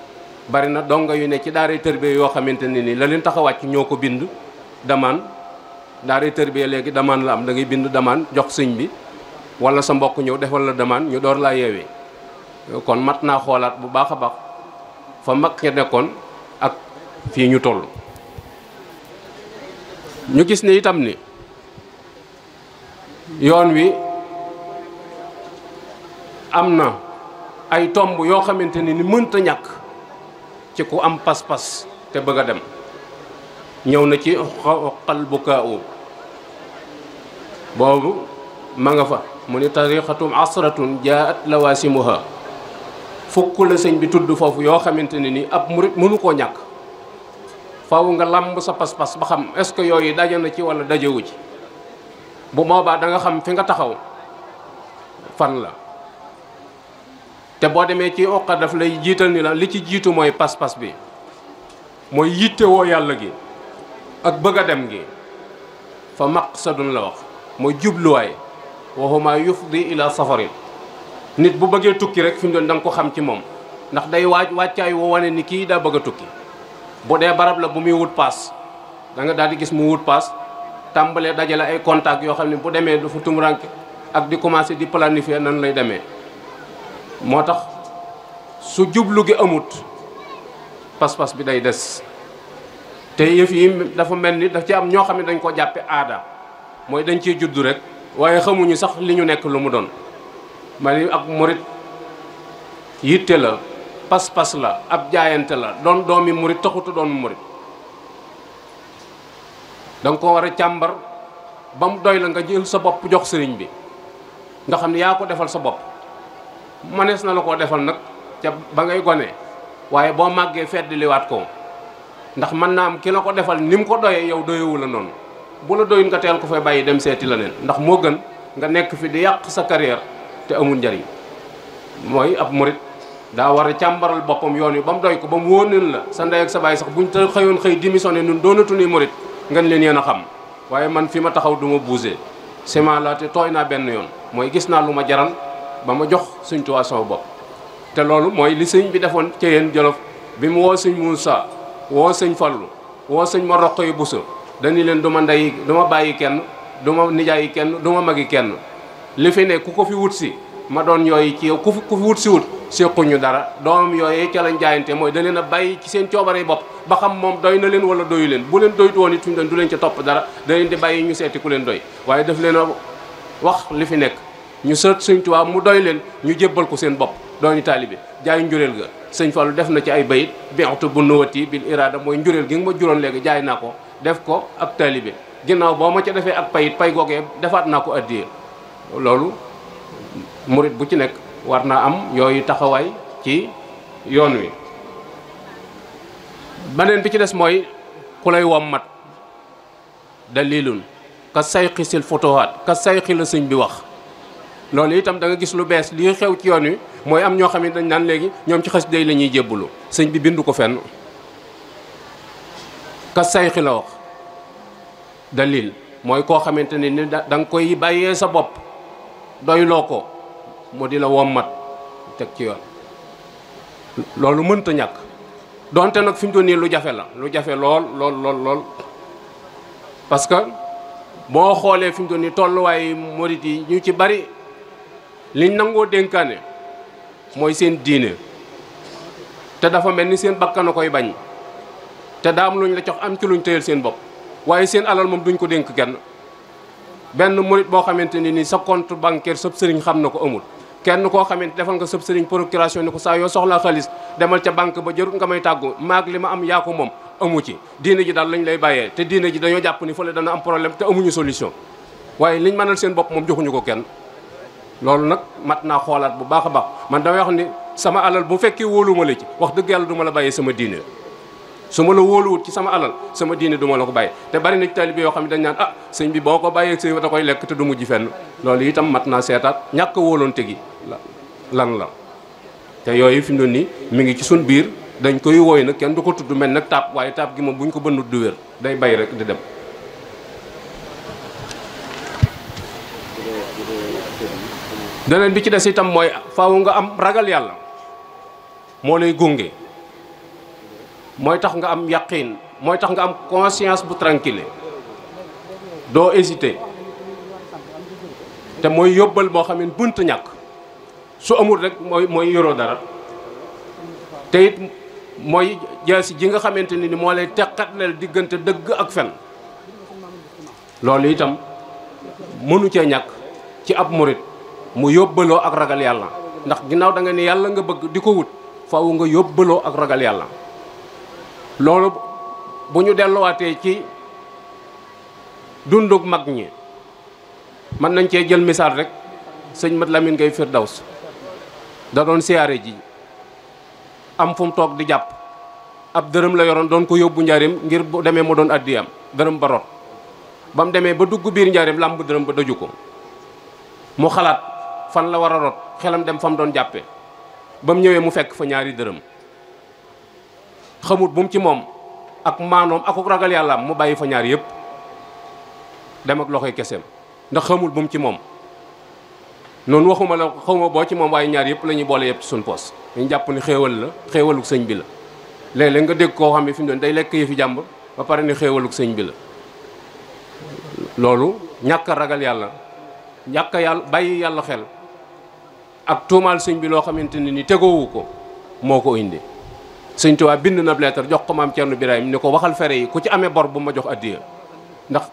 S1: bari na donga yu ne ci daaray tërbiya yoo xamante ne ni la leen tax a wàcc ñoo ko bind damaan daaray tërbiya léegi damaan la am da ngay bind damaan jox sëñ bi wala sa mbokk ñëw defal la damaan ñu door laa yeewee kon mat naa xoolaat bu baax a baax fa mag ña nekkoon ak fii ñu toll ñu gis ne itam ni yoon wi am na ay tomb yoo xamante ni mënta ñàkk ci ku am pas-pas te bëgg a dem. ñëw na ci xoqal bukaaw boobu ma nga fa mu ni tariqatum asratun jaat lawasimuha fukk la sëñ bi tudd foofu yoo xamante ne ni ab murit mënu koo ñàkk. faaw nga làmb sa pas-pas ba xam est-ce que yooyu daje na ci wala dajewu ci. bu boobaa da nga xam fi nga taxaw fan la. te boo demee ci oqa daf lay jiital ni la li ci jiitu mooy pas-pas bi mooy yittewoo yàlla gi ak bëgg a dem gi. fa maqsadun la wax mooy jubluwaay waxuma yufdi ila safarin. nit bu bëggee tukki rek fi mu doon da nga ko xam ci moom ndax day wàccaay woo wane ni kii daa bëgg a tukki. bu dee barab la bu muy wut paas da nga daal di gis mu wut paas tàmbalee dajale ay contact yoo xam ne bu demee du fa tumuranke ak di commencer di planifier nan lay demee. moo tax su jublu gi amut pas-pas bi day des te yëf yi dafa mel ni daf ci am ñoo xam ne dañ ko jàppe aada mooy dañ ciy juddu rek waaye xamuñu sax li ñu nekk lu mu doon. ma ni ak murit yitte la pas-pas la ab jaayante la doon doomi murit taxutu doon murit. da nga ko war a càmbar ba mu doy la nga jël sa bopp jox sëriñ bi nga xam ne yaa ko defal sa bopp. manees na la koo defal nag ca ba ngay gone waaye boo màggee feddliwaat ko ndax mën naa am ki la ko defal ni mu ko doyee yow doyewu la noonu. bu la doyul nga teel ko fay bàyyi dem seeti la neen ndax moo gën nga nekk fi di yàq sa carrière te amul njariñ. mooy ab murit daa war a càmbaral boppam yoon wi ba mu doy ko ba mu wóoneen la sa ndey ak sa baay sax buñ te xëyoon xëy démissionné nun doonatu ni murit nga leen yéen a xam waaye man fi ma taxaw du ma bougé sement la te tooy naa benn yoon mooy gis naa lu ma jaral ba ma jox Sëñ Tuubaa sama bopp. te loolu mooy li sëñ bi defoon ca yéen Jolof bi mu woo sëñ Muusaa woo sëñ Fallu woo sëñ ma roq yu busa dañu leen du ma ndey du ma bàyyi kenn du ma nijaayi kenn du ma magi kenn li fi ne ku ko fi wut si ma doon yooyu ci yow ku fi wut si wut séquñu dara doomam yooyee ca lañ jaayante mooy da leen a bàyyi ci seen coobare bopp ba xam moom doy na leen wala doyu leen bu leen doyut woon it fi mu doon du leen ca topp dara da leen di bàyyi ñu seeti ku leen doy waaye daf leen a wax li fi nekk ñu sët Sëñ Tuubaa mu doy leen ñu jébbal ko seen bopp dooni taalibe jaay njureel ga sëñ Fallu def na ci ay bayit bi'tu bu nuwati bil irada mooy njureel gi nga ma juróon léegi jaay naa ko def ko ak taalibe ginnaaw boo ma ca defee ak payit pay googee defaat naa ko addiye loolu murit bu ci nekk war naa am yooyu taxawaay ci yoon wi. beneen bi ci des mooy ku lay wommat dalilun ka sayxi sil fotowaat ka sayxi la sëñ bi wax. loolu itam da nga gis lu bees lii xew ci yoon wi mooy am ñoo xam ne dañ naan léegi ñoom ci xasida yi la ñuy jébbalu sëñ bi bindu ko fenn. ka sayxi la wax dalil mooy koo xamante ne ni da nga koy bàyyee sa bopp doyloo ko mu di la wommat teg ci yoon. loolu mënta ñàkk donte nag fi mu toll nii lu jafe la lu jafe lool parce que boo xoolee fi mu toll nii tolluwaay murit yi ñu ci bari liñ nangoo dénkaane mooy seen diine te dafa mel ni seen bakkan a koy bañ te daa am luñ la jox am ci luñ tëyal seen bopp waaye seen alal moom duñ ko dénk kenn. benn murit boo xamante ni sa compte bancaire sëb sëriñ xam na ko amul kenn koo xamante defal nga sëb sëriñ procuration ni ko saa yoo soxlaa xaalis demal ca banque ba jarut nga may tàggu maag li ma am yaa ko moom amu ci. diine ji daal lañ lay bàyyee te diine ji dañoo jàpp ni fële dana am problème te amuñu solution waaye liñ mënal seen bopp moom joxuñu ko kenn. loolu nag mat naa xoolaat bu baax a baax man damay wax ni sama alal bu fekkee wóoluwuma la ci wax dëgg yàlla du ma la bàyyee sama diine su ma la wóoluwut ci sama alal sama diine du ma la ko bàyyi. te bari na ci taalibe yoo xam ne dañ naan ah sëñ bi boo ko bàyyee sëñ da koy lekk te du mujj fenn loolu itam mat naa seetaat ñàkk a wóoloonte gi lan la. te yooyu fi mu ne nii mi ngi ci suñ biir dañ koy wooy nag kenn du ko tudd mel nag taab waaye taab gi moom buñ ko bënnut du wér day bay rek di dem. beneen bi ci des itam mooy faaw nga am ragal yàlla moo lay gunge mooy tax nga am yaqiin mooy tax nga am conscience bu tranquille doo hésiter te mooy yóbbal boo xam ne bunt ñàkk su amul rek mooy yoroo dara te it mooy jaasi ji nga xamante ni moo lay teqatleel diggante dëgg ak fen loolu itam mënu cee ñàkk ci ab murit mu yóbbaloo ak ragal yàlla, ndax ginnaaw da nga ne yàlla nga bëgg di ko wut faaw nga yóbbaloo ak ragal yàlla. loolu bu ñu delluwaatee ci dundug mag ñi mën nañ cee jël misaal rek. sëñ Mat Lamin Gay Firdaws da doon siyaare ji am fu mu toog di jàpp ab dërëm la yoroon doon ko yóbbu njaarim ngir bu demee mu doon addiyam dërëm ba rot ba mu demee ba dugg biir njaarim làmb dërëm ba daju ko mu xalaat fan la war a rot xelam dem fa mu doon jàppe ba mu ñëwee mu fekk fa ñaari dërëm xamut bu mu ci moom ak maanoom ak ragal yàllaam mu bàyyi fa ñaar yëpp dem ak loxoy keseem ndax xamul bu mu ci moom. noonu waxuma la xawma boo ci moom waaye ñaar yëpp la ñuy boole yëpp ci suñ poos dañu jàpp ni xéewal la xéewaluk sëñ bi la léeg-léeg nga dégg koo xam ne fi mu doon day lekk yëfi jàmbur ba pare ni xéewaluk sëñ bi la. loolu ñàkk a ragal yàlla ñàkk a yàlla bàyyi yàlla xel ak tuumaal sëñ bi loo xamante ne ni tegoowu ko moo ko indi. sëñ Tuubaa bind na lettre jox ko maam Cerno Birahim ni ko waxal fere yi ku ci amee bor bu ma jox addiya ndax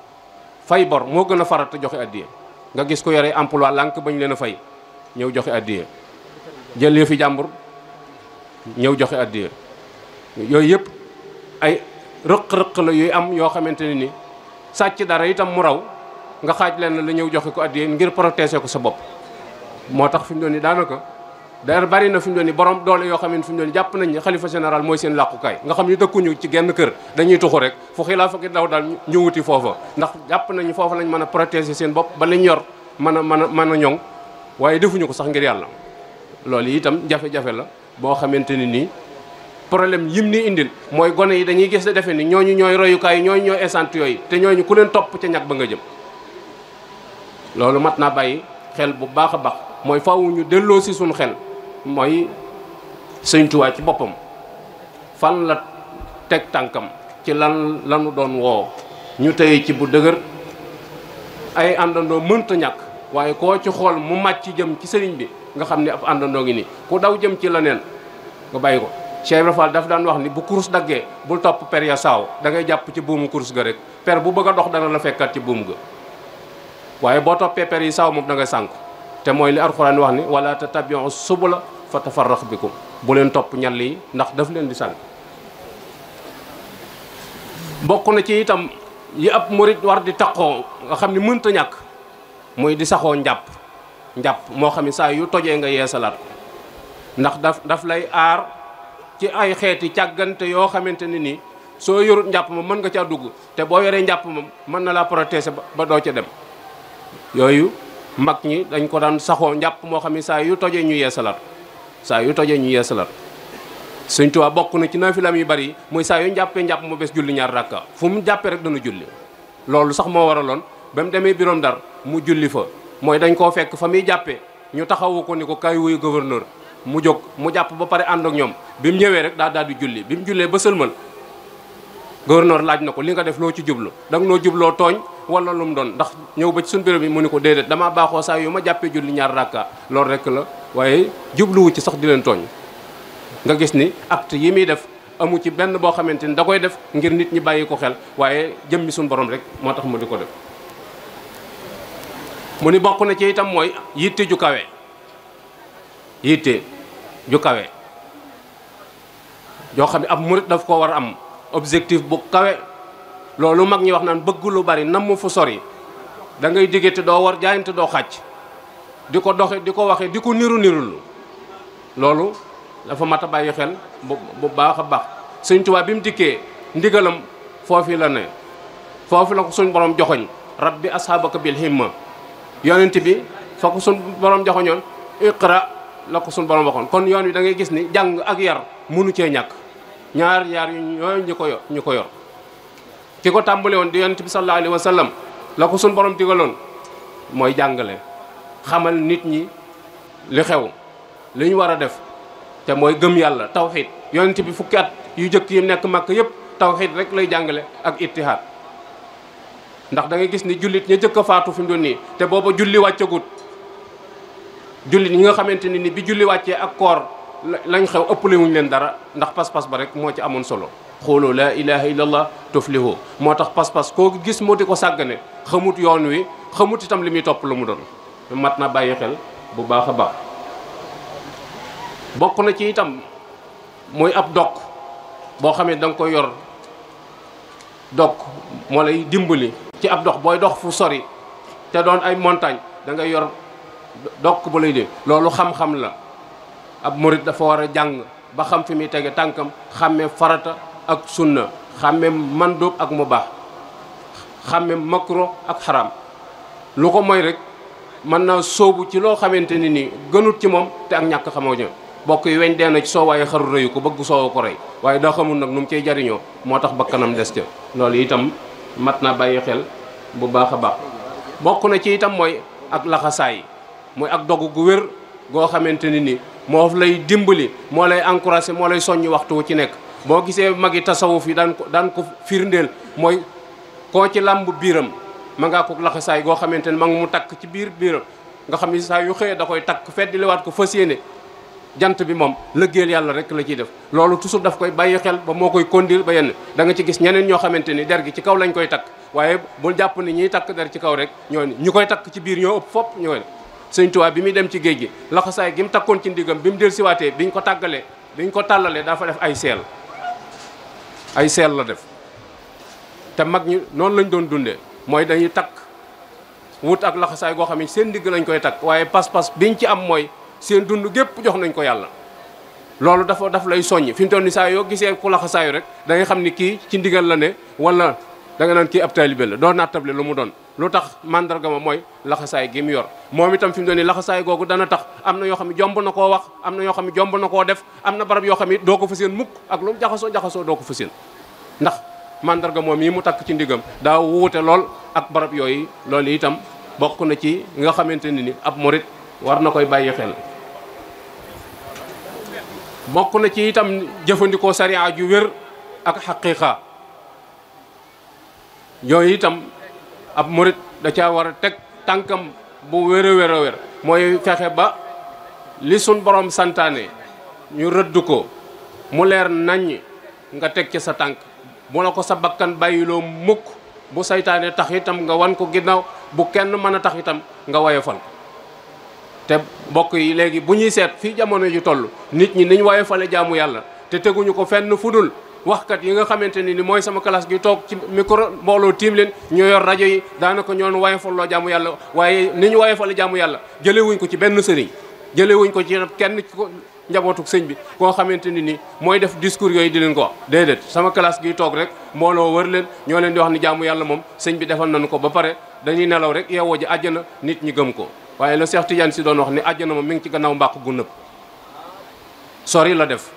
S1: fay bor moo gën a farata joxe addiya. nga gis ko yore emploi lànk bañ leen a fay ñëw joxe addiya jël yëfi jàmbur ñëw joxe addiya yooyu yëpp ay rëq-rëq la yuy am yoo xamante ne ni sàcc dara itam mu raw nga xaaj leen la ñëw joxe ko addiya ngir protéger ko sa bopp. moo tax fi mu doon ni daanaka dara bari na fi mu doon ni borom doole yoo xam ne fi mu doon ni jàpp nañ ne xalifa général mooy seen làqukaay nga xam ni dëkkuñu ci genn kër dañuy tuxu rek fu xilaafa gi daw daal ñu wuti foofa ndax jàpp nañu foofa lañ mën a protéger seen bopp ba lañ yor mën a ñoŋ waaye defuñu ko sax ngir yàlla. loolu itam jafe-jafe la boo xamante ni nii problème yim ni indil mooy gone yi dañuy gis defe ni ñooñu ñooy royukaay yi ñooñu ñooy essence yooyu te ñooñu ku leen topp ca ñag ba nga jëm. loolu mat naa bàyyi xel bu baax a baax mooy faaw ñu delloo si suñu xel mooy sëñ Tuubaa ci boppam fan la teg tànkam ci lanu doon woo ñu tëye ci bu dëgër ay àndandoo mënta ñàkk waaye koo ci xool mu màcc jëm ci sëriñ bi nga xam ne ab àndandoo ngi nii ku daw jëm ci leneen nga bàyyi ko. Cheikh Ibra Fall daf daan wax ni bu kurus daggee bul topp per ya saaw da ngay jàpp ci buumu kurus ga rek per bu bëgg a dox dana la fekkat ci buum ga waaye boo toppee per yi saaw moom da ngay sànku te mooy li alxuraan wax ni wala tattabi'u subula fa tafarraq bikum bu leen topp ñal yi ndax daf leen di sànk. bokk na ci itam yi ab murit war di taqoo nga xam ni mënta ñàkk muy di saxoo njàpp moo xam ne saa yu tojee nga yeesalaat ko ndax daf lay aar ci ay xeeti càggante yoo xamante ne nii soo yorut njàpp ma mën nga caa dugg te boo yoree njàpp ma mën na laa protéger ba doo ca dem. yooyu mag ñi dañ ko daan saxoo njàpp moo xam ne saa yu tojee ñu yeesalaat Sëñ Tuubaa bokk na ci naafilaam yu bari muy saa yu njàppee njàpp mu bés julli ñaar rakka fu mu jàppee rek dana julli. loolu sax moo waraloon ba mu demee biroom Ndar mu julli fa mooy dañ koo fekk fa muy jàppee ñu taxawu ko ni ko kaay wuyu gouverneur mu jóg mu jàpp ba pare ànd ak ñoom bi mu ñëwee rek daal di julli bi mu jullee ba sëlmal gouverneur laaj na ko li nga def loo ci jublu da nga noo jubloo tooñ wala lu mu doon ndax ñëw ba ci suñu bureau bi mu ni ko déedéet damaa baaxoo saa yu ma jàppee julli ñaar rakka loolu rek la waaye jubluwu ci sax di leen tooñ. nga gis ni acte yi muy def amu ci benn boo xamante ni da koy def ngir nit ñi bàyyi ko xel waaye jëmmi suñu borom rek moo tax mu di ko def. mu ni bokk na ci itam mooy yitte ju kawe joo xam ne ab murit daf ko war a am objectif bu kawe. loolu mag ñi wax naan bëgg lu bari nam mu fu sori da ngay digge te doo war jaayante doo xàcc di ko doxe di ko waxe di ko nirul loolu dafa mat a bàyyi xel bu baax a baax. Sëñ Tuubaa bi mu dikkee ndigalam foofu la ne foofu la ko suñ borom joxoñ rabbi ashaabaka bil himma yonent bi fa ko suñ borom joxoñoon iqra la ko suñ borom waxoon kon yoon wi da ngay gis ni jàng ak yar mënu cee ñàkk ñaar yooyu ñu ko yor ki ko tàmbale woon di yonent bi sallallahu alayhi wa sallam la ko suñ borom digaloon mooy jàngale xamal nit ñi li xew li ñu war a def te mooy gëm yàlla tawxiid yonent bi fukki at yu jëkk yi nekk màkk yëpp tawxiid rek lay jàngale ak ittihaad ndax da ngay gis ni jullit ña jëkk a faatu fi mu doon nii te booba julli wàccagut jullit ñi nga xamante ni bi julli wàccee ak koor lañ xew ëppale wuñ leen dara ndax pas-pas ba rek moo ci amoon solo xoolu laa ilaha illallah tuflihu. moo tax pas-pas koo gis moo di ko sàggane xamut yoon wi, xamut itam li muy topp lu mu doon. mat na bàyyi xel bu baax a baax. bokk na ci itam muy ab dokk boo xam ne da nga koy yor. dokk moo lay dimbali ci ab dox booy dox fu sori te doon ay montagne da ngay yor dokk bu lay dee. loolu xam-xam la. ab murit dafa war a jàng ba xam fi muy tege tànkam, xàmmee farata ak sunna, xàmmee mandóob ak mubaax, xàmmee makro ak xaram. lu ko mooy rek mën naa sóobu ci loo xamante ni nii gënut ci moom te ak ñàkk xamoo ñëw. bokk yi weñ dee na ci soo waaye xaru rëyu ko bëgg soowa ko rey waaye daa xamul nag nu mu cay jariñoo moo tax bakkanam des ca. loolu itam mat naa bàyyi xel bu baax a baax. bokk na ci itam mooy ak laxasaay, mooy ak dogu gu wér goo xamante ni nii moo lay dimbali, moo lay encouragé, moo lay soññ waxtu wu ci nekk. boo gisee magi tasawuf yi daan ko firndeel mooy koo ci làmb biiram ma ngaa ko laxasaay goo xamante ni ma ngi mu takk ci biiram nga xam ni saa yu xëyee da koy takk feddiliwaat ko fas yéene jant bi moom lëggeel yàlla rek la ciy def. loolu toujours daf koy bàyyi xel ba moo koy kondir ba yenn da nga ci gis ñeneen ñoo xamante ni der gi ci kaw lañ koy takk waaye bul jàpp ni ñiy takk der ci kaw rek ñoo ñu koy takk ci biir ñoo ëpp fopp ñoo ne. Sëñ Tuubaa bi muy dem ci géej gi laxasaay gi mu takkoon ci ndigam bi mu del siwaatee biñ ko tàllalee dafa def ay seel la def. te mag ñi noonu lañ doon dundee mooy dañuy takk wut ak laxasaay goo xam ne seen ndigg lañ koy takk waaye pas-pas biñ ci am mooy seen dund gépp jox nañ ko yàlla. loolu daf lay soññ fi mu toll ni saa yoo gisee ku laxasaayu rek da ngay xam ni kii ci ndigal la ne wala da nga naan kii ab taalibe la doo nattable lu mu doon. lu tax mandarga ma mooy laxasaay gi mu yor moom itam fi mu doon ni laxasaay googu dana tax am na yoo xam ne jomb na koo wax, am na yoo xam ne jomb na koo def, am na barab yoo xam ne doo ko fa seen mukk ak lu mu jaxasoo doo ko fa seen ndax mandarga moom yi mu takk ci ndigam daa wuute lool ak barab yooyu. loolu itam bokk na ci nga xamante ni ab murit war na koy bàyyi xel. bokk na ci itam jëfandikoo sariya ju wér ak xaqiiqa yooyu itam ab murit da caa war a teg tànkam bu wér a wér mooy fexe ba li sun borom santaane ñu rëdd ko mu leer naññ nga teg ci sa tànk bu la ko sa bakkan bàyyiloo mukk bu saytaane tax itam nga wan ko ginnaaw bu kenn mën a tax itam nga woyofal. te mbokk yi léegi bu ñuy seet fii jamono ju toll nit ñi niñ woyofale jaamu yàlla te teguñu ko fenn fudul waxkat yi nga xamante ni mooy sama classe gi toog ci micro mbooloo tiim leen ñoo yor rajo yi daanaka ñoon woyofaloo jaamu yàlla waaye ni ñu woyofale jaamu yàlla jëlewuñ ko ci benn sëriñ, jëlewuñ ko ci kenn ci ko njabootuk sëñ bi koo xamante ni mooy def discours yooyu di leen ko wax. déedéet sama classe gi toog rek mbooloo wër leen ñoo leen di wax ni jaamu yàlla moom sëñ bi defal nañu ko ba pare dañuy nelaw rek yeewoo ji àjjana nit ñi gëm ko. waaye la Cheikh Tidiane si doon wax ni àjjana moom mi ngi ci gannaaw mbàq gu nëb sori la def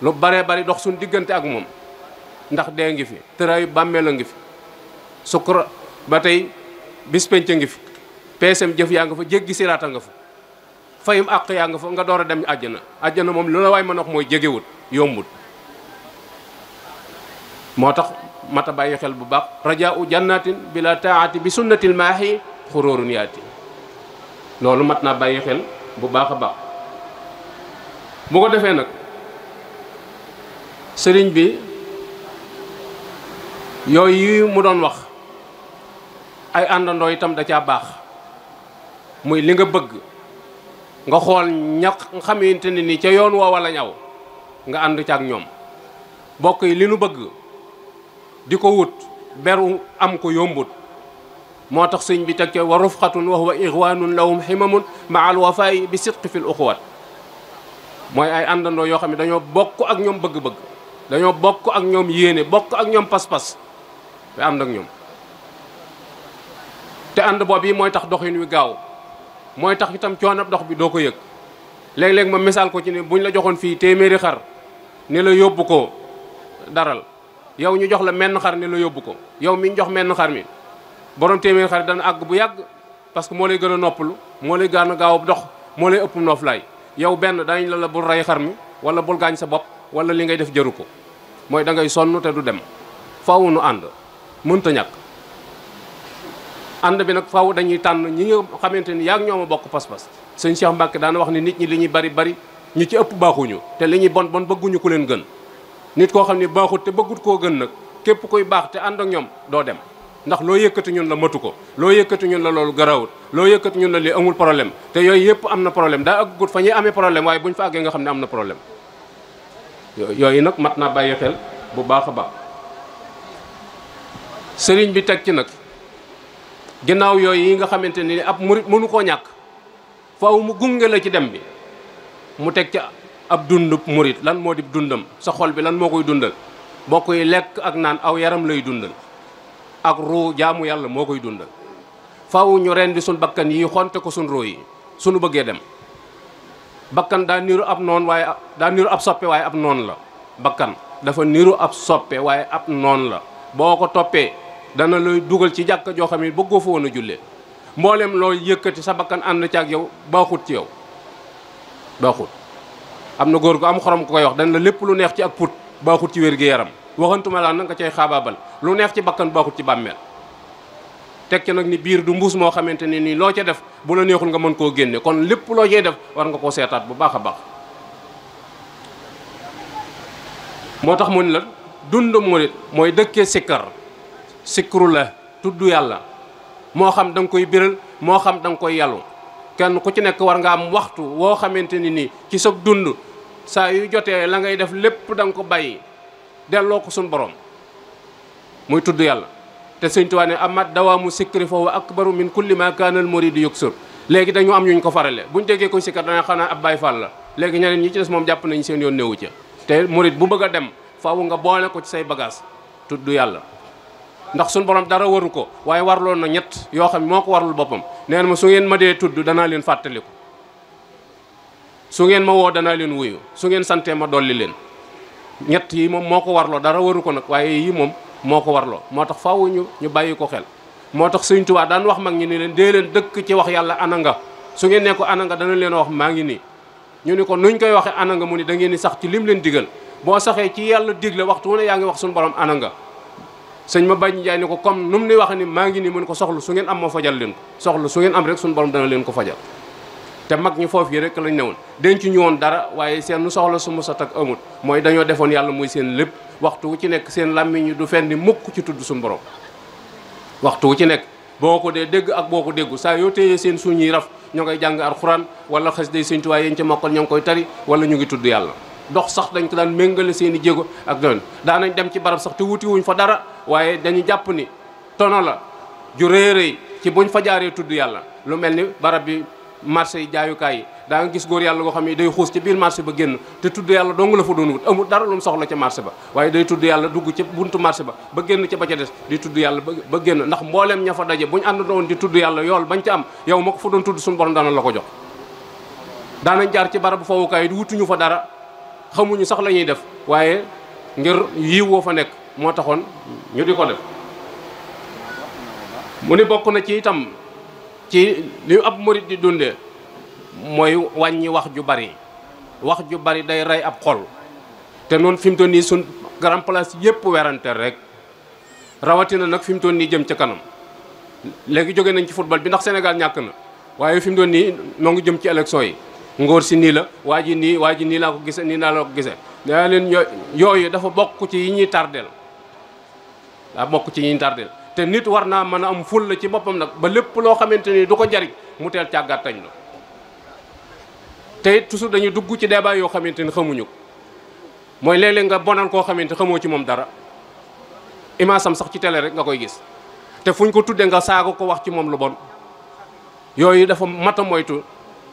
S1: lu baree bari dox suñ diggante ak moom ndax dee ngi fi, tëraayu bàmmeel a ngi fi, sukkur ba tey bis penc ngi fi, peesem jëf yaa nga fa, jéggi siraata nga fa, fayum àq yaa nga fa nga door a dem àjjana moom lu la waay mën a wax mooy jegewut yombut. moo tax mata bàyyi xel bu baax rajaau jannatin bila taati bi sunnatil maahi xuróorun yaati. loolu mat naa bàyyi xel bu baax a baax. bu ko defee nag sëriñ bi yooyu mu doon wax ay àndandoo itam da caa baax muy li nga bëgg nga xool ña xamante ne ni ca yoon woo wala ñaw nga ànd ca ak ñoom. bokk yi li nu bëgg di ko wut beru am ko yombut moo tax sëñ bi teg ca wa rufqatun wa huwa ixwanun lahum himamun ma al wafayi bi sidqi fil uxuwat mooy ay àndandoo yoo xam ne dañoo bokk ak ñoom bëgg-bëgg, dañoo bokk ak ñoom yéene, bokk ak ñoom pas-pas te ànd ak ñoom. te ànd boobu yi mooy tax doxin wi gaaw, mooy tax itam coonab dox bi doo ko yëg. léeg-léeg ma misaal ko ci ne buñ la joxoon fii téeméeri xar ni la yóbbu ko daral, yow ñu jox la menn xar ni la yóbbu ko, yow mi ñu jox menn xar mi borom téeméeri xar dana àgg bu yàgg parce que moo lay gën a noppalu, moo lay gën a gaaw a dox, moo lay ëpp nooflaay. yow benn dañ la bul rey xar mi wala bul gaañ sa bopp wala li ngay def jëru ko, mooy da ngay sonn te du dem. faaw nu ànd mënta ñàkk. ànd bi nag faaw dañuy tànn ñi nga xamante ni yaa ngi ñoom a bokk pas-pas. sëñ Cheikh Mbacke daana wax ni nit ñi li ñuy bari bari ñu ci ëpp baaxuñu te li ñuy bon bon bëgguñu ku leen gën. nit koo xam ne baaxut te bëggut koo gën nag képp koy baax te ànd ak ñoom doo dem ndax loo yëkkati ñun la matu ko loo yëkkati ñun la loolu garawut loo yëkkati ñun la lii amul problème te yooyu yëpp am na problème daa aggut fa ñuy amee problème waaye buñ fa àggee nga xam ne am na problème yooyu nag mat naa bàyyi xel bu baax a baax. sëriñ bi teg ci nag ginnaaw yooyu yi nga xamante ni ab murit mënu koo ñàkk faaw mu gunge la ci dem bi mu teg ci ab dund murit lan moo di dundam sa xol bi lan moo koy dundal boo koy lekk ak naan aw yaram lay dundal ak ruu jaamu yàlla moo koy dundal faaw ñu rendi suñ bakkan yi xonte ko suñ ruu yi suñu bëggee dem bakkan daa niru ab noon waaye daa niru ab soppe waaye ab noon la bakkan dafa niru ab soppe waaye ab noon la boo ko toppee dana lay dugal ci jàkka joo xam ne bëggoo fa woon a jullee mboolem loo yëkkati sa bakkan ànd ci ak yow baaxut ci yow baaxut. am na góor gu am xorom ko koy wax dañ la lépp lu neex ci ak put baaxut ci wér gi yaram waxantuma laa na nga cay xaabaabal lu neex ci bakkan baaxut ci bàmmeel teg ci nag ni biir du mbuus moo xamante ne nii loo ca def bu la neexul nga mën koo génne kon lépp loo cay def war nga koo seetaat bu baax a baax. moo tax mu ne la dund murit mooy dëkkee sikkar sikru la tudd yàlla moo xam da nga koy biral moo xam da nga koy yàllu kenn ku ci nekk war nga am waxtu woo xamante ni nii ci sa dund saa yu jotee la ngay def lépp da nga ko bàyyi delloo ko suñ borom muy tudd yàlla te Sëñ Tuubaa ne amat dawaamu sikri fa huwa akbaru min kulli ma kaana al muridu yuksur léegi dañu am ñuñ ko farale buñ déggee koy sikkar dana xanaa ab Baay Faal la léegi ñeneen ñi ci des moom jàpp nañ seen yoon néewu ca te murid bu bëgg a dem faaw nga boole ko ci say bagage tudd yàlla ndax suñ borom dara waru ko waaye warloon na ñett yoo xam ne moo ko warlul boppam nee na ma su ngeen ma dee tudd danaa leen fàttaliku su ngeen ma woo danaa leen wuyu su ngeen santee ma dolli leen ñett yi moom moo ko warloo dara waru ko nag waaye yi moom moo ko warloo moo tax faaw ñu bàyyi ko xel moo tax Sëñ Tuubaa daan wax mag ñi ni leen dee leen dëkk ci wax yàlla ana nga su ngeen ne ko ana nga dana leen wax maa ngi nii ñu ni ko nuñ koy waxee ana nga mu ni da ngeen di sax ci lim leen digal boo saxee ci yàlla digle waxtu wu ne yaa ngi wax suñu borom ana nga sëñ ma bañ njaay ni ko comme nu mu ni wax ni maa ngi nii mun ko soxlu su ngeen am ma fajal leen ko soxlu su ngeen am rek suñu borom dana leen ko fajal te mag ñi foofu yi rek lañ newoon denc ñu woon dara waaye seen nu soxla su mu sa tak amut mooy dañoo defoon yàlla muy seen lépp waxtu wu ci nekk seen làmmiñ ñi du fendi mukk ci tudd suñu borom waxtu wu ci nekk boo ko dee dégg ak boo ko déggu saa yoo téyee seen suñuy raf ñoo ngay jàng alxuraan wala xas day Sëñ Tuubaa yéen ca mokkal ñoo ngi koy tari wala ñu ngi tudd yàlla dox sax dañ ko daan méngale seen i jéego ak doon daanañ dem ci barab sax te wuti wuñ fa dara waaye dañu jàpp ni tono la ju rëy rëy ci buñ fa jaaree tudd yàlla lu mel ni barab bi marché yi jaayukaay yi daa nga gis góor yàlla goo xam ne day xuus ci biir marché ba génn te tudd yàlla dong la fa doon wut amul dara lu mu soxla ca marché ba waaye day tudd yàlla dugg ca buntu marché ba génn ca ba ca des di tudd yàlla ba génn ndax mbooleem ña fa daje buñ ànd doon di tudd yàlla yool bañ ca am yow ma ko fa doon tudd suñu borom dana la ko jox daanañ jaar ci barabu fawukaay di wutuñu fa dara xamuñu sax la ñuy def waaye ngir yiw woo fa nekk moo taxoon ñu di ko def mu ni bokk na ci itam ci li ab murit di dundee mooy wàññi wax ju bari day rey ab xol te noonu fi mu toll nii suñ grand place yépp werante rek rawatina nag fi mu toll nii jëm ca kanam léegi jóge nañ ci football bi ndax Sénégal ñàkk na waaye fi mu toll nii noo ngi jëm ci élection yi ngóor si nii la waa ji nii laa ko gisee nii laa la ko gisee daa leen yooyu dafa bokk ci yi ñuy tardeel te nit war naa mën a am ful la ci boppam nag ba lépp loo xamante ni du ko jariñ mu teel càggat tañ la te it toujours dañuy dugg ci débat yoo xamante ni xamuñu ko mooy léeg-léeg nga bonal koo xamante xamoo ci moom dara image am sax ci télé rek nga koy gis te fuñ ko tuddee nga saaga ko wax ci moom lu bon yooyu dafa mat a moytu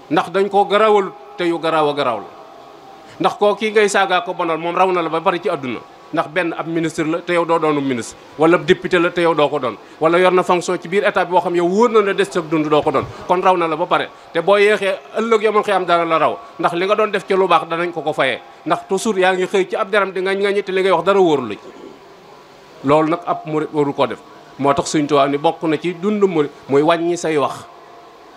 S1: ndax dañ koo garawal te yu garaaw a garaaw la ndax koo kii ngay saagaa ko bonal moom raw na la ba bari ci àdduna ndax benn ab ministre la te yow doo doonu ministre wala député la te yow doo ko doon wala yor na fonction ci biir état bi boo xam yow wóor na ne des sa dund doo ko doon kon raw na la ba pare te boo yeexee ëllëg yomal xëy am dara la raw ndax li nga doon def ci lu baax danañ ko fayee ndax toujours yaa ngi xëy ci ab deram di ngañ te li ngay wax dara wóorul la loolu nag ab murit waru ko def moo tax Sëñ Tuubaa ni bokk na ci dund murit mooy wàññi say wax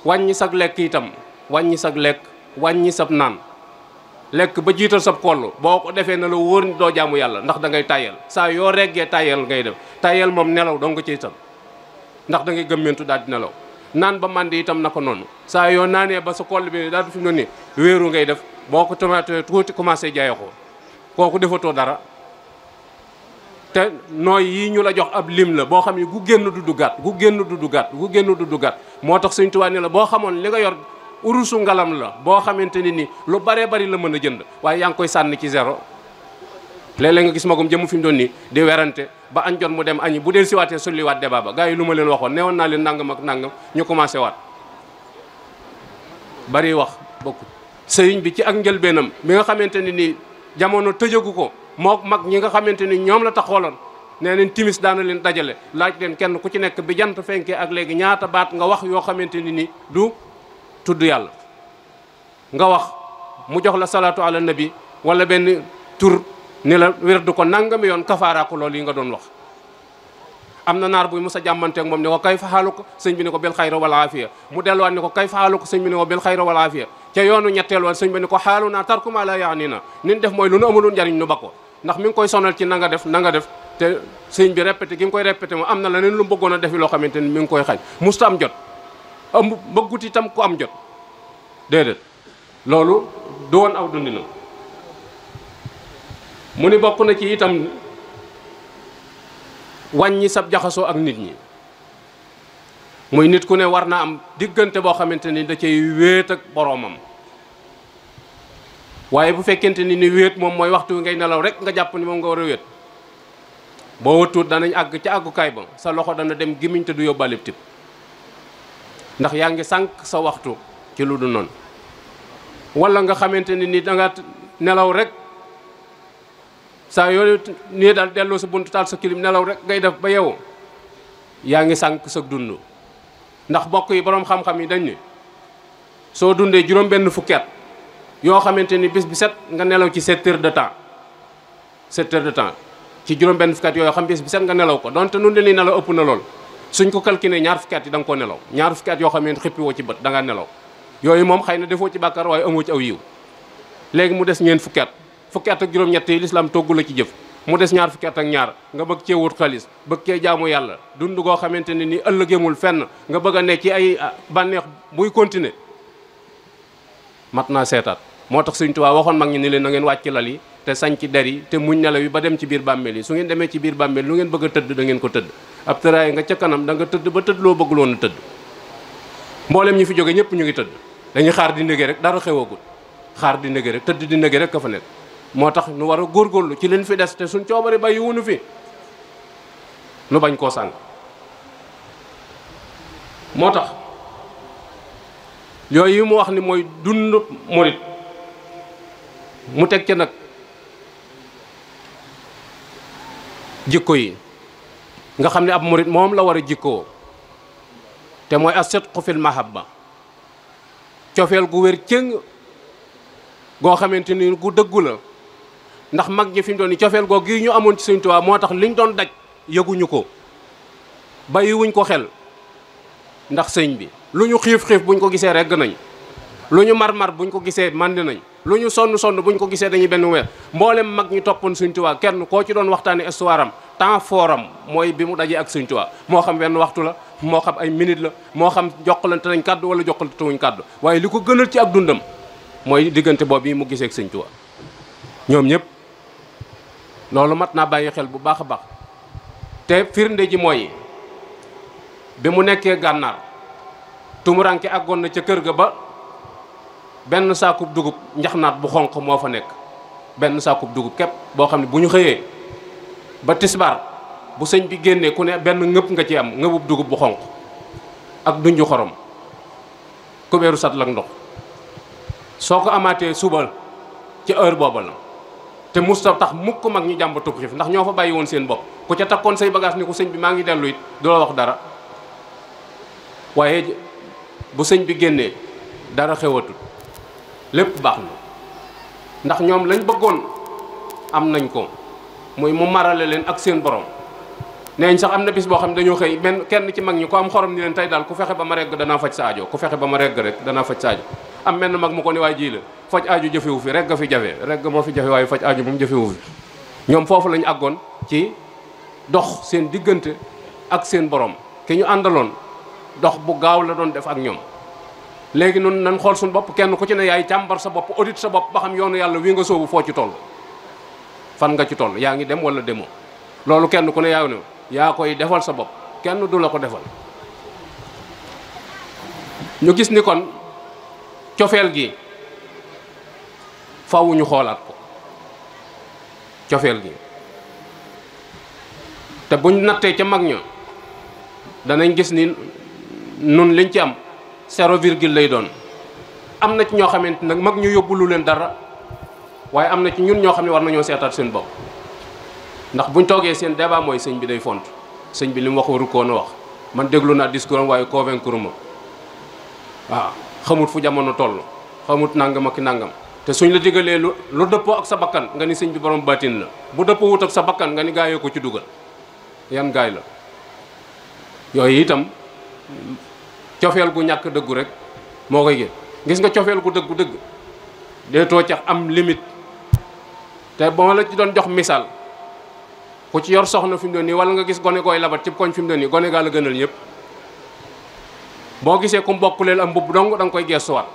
S1: wàññi sag lekk itam wàññi sag lekk wàññi sab naan lekk ba jiital sab koll boo ko defee na la wóor ni doo jaamu yàlla ndax da ngay tàyyel saa yoo reggee tàyyel ngay def tàyyel moom nelaw doo nga ci itam ndax da ngay gëmmentu daal di nelaw naan ba màndi itam na ko noonu saa yoo naanee ba sa koll bi daal di fi mu ne nii wéeru ngay def boo ko tomaté tuuti commencé jaayoo kooku defatoo dara te nooy yi ñu la jox ab lim la boo xam ne gu génn du duggaat gu génn du duggaat gu génn du duggaat moo tax Sëñ Tuubaa ne la boo xamoon li nga yor urusu ngalam la boo xamante ni lu baree bari la mën a jënd waaye yaa ngi koy sànni ci zéro. léeg-léeg nga gis magum jëmm fi mu doon nii di werante ba añ jot mu dem añi bu del siwaatee sulliwaat débat ba gars yi lu ma leen waxoon newoon naa leen nangam ak nangam ñu commencé waat bari wax bokku sëriñ bi ci ak njëlbeenam mi nga xamante ni nii jamono tëjagu ko moo mag ñi nga xamante ni ñoom la taxooloon nee nañ timis daana leen dajale laaj leen kenn ku ci nekk bi jant fenkee ak léegi ñaata baat nga wax yoo xamante ni du tudd yàlla nga wax mu jox la salaatu ala nabi wala benn tur ni la wérdu ko nangami yoon kafaara ko loolu yi nga doon wax. am na naar buy mos a jàmmanteeg moom ne ko kay fa xaalu ko sëñ bi ne ko bil xayra wal aafiya mu delluwaat ne ko kay fa xaalu ko sëñ bi ne ko bil xayra wal aafiya ca yoonu ñetteel woon sëñ bi ne ko xaalu naa tarku maa laa yaani na nin def mooy lu nu amulul njariñ nu ba ko ndax mi ngi koy sonal ci na nga def te sëñ bi répété gi mu koy répété moom am na leneen lu mu bëggoon a defi loo xamante ni mi ngi koy xañ musta am jot bëggut itam ku am jot déedéet loolu du woon aw dundina mu ni bokk na ci itam wàññi sab jaxasoo ak nit ñi muy nit ku ne war na am diggante boo xamante ni da cay wéet ak boroomam waaye bu fekkente ni wéet moom mooy waxtu ngay nelaw rek nga jàpp ni moom nga war a wéet boo wëtuut danañ àgg ca àggukaay ba sa loxo dana dem gémmiñ te du yóbbaale tib ndax yaa ngi sànq sa waxtu ci lu du noonu wala nga xamante ni da nga nelaw rek saa yooyu nii daal delloo sa buntu taal sa kilim nelaw rek ngay def ba yeewu yaa ngi sànq sa dund ndax bokk yi boroom xam-xam yi dañ ne soo dundee juróom benn fukki at yoo xamante ni bis bi set nga nelaw ci 7 heures de temps 7 heures de temps ci juróom benn fukki at yooyu xam bis bi set nga nelaw ko donte nun li nelaw ëpp na lool suñ ko calculé ñaar fukki at yi da nga koo nelaw ñaar fukki at yoo xam ne xippi woo ci bët da ngaa nelaw yooyu moom xëy na defoo ci bàkkaar waaye amoo ci aw yiw léegi mu des ñeent fukki at ak juróom-ñett yi lislaam toggu la ci jëf mu des ñaar fukki at ak ñaar nga bëgg cee wut xaalis bëgg cee jaamu yàlla dund goo xamante ne ni ëllëg yemul fenn nga bëgg a ne ci ay bànneex buy continuer mat naa seetaat moo tax Sëñ Tuubaa waxoon mag ñi ni leen na ngeen wàcc lal yi te sañ ci der yi te muñ nelaw yi ba dem ci biir bàmmeel yi su ngeen demee ci biir bàmmeel lu ngeen bëgg a tëdd da ngeen ko tëdd ab tëraay nga ca kanam da nga tëdd ba tëdd loo bëggul woon a tëdd mboolem ñi fi jóge ñëpp ñu ngi tëdd dañuy xaar di négé rek dara xewagul xaar di négé rek tëdd di négé rek ka fa nekk moo tax nu war a góorgóorlu ci leen fi des te suñ coobare bàyyi wunu fi nu bañ koo sànq moo tax yooyu yi mu wax ni mooy dund murit mu teg ca nag jikko yi nga xam ne ab murit moom la war a jikkoo te mooy as-sidqu fil mahabba cofeel gu wér cëng goo xamante ni gu dëggu la ndax mag ñi fi mu doon ni cofeel goo gi ñu amoon ci Sëñ Tuubaa moo tax liñ doon daj yëguñu ko bàyyiwuñ ko xel ndax sëñ bi lu ñu xiif-xiif buñ ko gisee regg nañ lu ñu mar-mar buñ ko gisee màndi nañ lu ñu sonn buñ ko gisee dañuy benn weer mboolem mag ñi toppoon Sëñ Tuubaa kenn koo ci doon waxtaani histoire am temps fooram mooy bi mu dajee ak Sëñ Tuubaa moo xam benn waxtu la moo xam ay minute la moo xam jokkalante nañ kàddu wala jokkalante wuñ kàddu waaye li ko gënal ci ab dundam mooy diggante boobu yi mu gisee ak Sëñ Tuubaa ñoom ñëpp loolu mat naa bàyyi xel bu baax a baax te firnde ji mooy bi mu nekkee gànnaar tumuranke àggoon na ca kër ga ba benn saakub dugub njaxnaat bu xonq moo fa nekk benn saakub dugub képp boo xam ne bu ñu xëyee ba tisbaar bu sëñ bi génnee ku ne benn ngëpp nga ci am ngëbub dugub bu xonq ak dunju xorom kubéeru sat lak ndox soo ko amaatee suba ci heure booba la te musta tax mukk mag ñu jàmbatub xiif ndax ñoo fa bàyyi woon seen bopp ku ca takkoon say bagage ni ko sëñ bi maa ngi dellu it du la wax dara waaye bu sëñ bi génnee dara xewatul lépp baax na ndax ñoom lañ bëggoon am nañ ko muy mu marale leen ak seen borom neeñ sax am na bis boo xam ne dañoo xëy benn kenn ci mag ñi ko am xorom ni leen tey daal ku fexe ba ma regg danaa faj sa aajo ku fexe ba ma regg rek danaa faj sa aajo am menn mag mu ko ni waay ji la faj aajo jëfewu fi regg fi jafe regg moo fi jafe waaye faj aajo moom jëfewu fi ñoom foofu lañu àggoon ci dox seen diggante ak seen borom ki ñu àndaloon dox bu gaaw la doon def ak ñoom léegi noonu nan xool suñu bopp kenn ku ci ne yaay càmbar sa bopp audit sa bopp ba xam yoonu yàlla wi nga soobu foo ci toll fan nga ci toll yaa ngi dem wala demoo loolu kenn ku ne yaa koy defal sa bopp, kenn du la ko defal. ñu gis ni kon cofeel gi faaw ñu xoolaat ko, cofeel gi. te buñ nattee ca mag ña danañ gis ni nun liñ ci am 0,, lay doon. am na ci ñoo xamante nag mag ñu yóbbu lu leen dara, waaye am na ci ñun ñoo xam ne war nañoo seetaat seen bopp. ndax buñ toogee seen débat mooy sëñ bi day font, sëñ bi li mu wax waru koon a wax. man déglu naa discours am waaye convaincre ma waaw, xamut fu jamono toll, xamut nangam ak nangam. te suñ la digalee lu dëppoo ak sa bakkan nga ni sëñ bi borom baatin la, bu dëppoo wut ak sa bakkan nga ni gaayoo ko ci dugal. yan gaay la yooyu itam cofeel gu ñàkk dëggu rek moo koy gis nga cofeel gu dëgg deetoo ca am limite. te ba ma la ci doon jox misaal, ku ci yor soxna fi mu doon nii wala nga gis gone gooy labat ci koñ fi mu doon nii, gone gaa la gënal ñëpp. boo gisee ku mbokkuleel am mbubb dong da nga koy gestuwaat.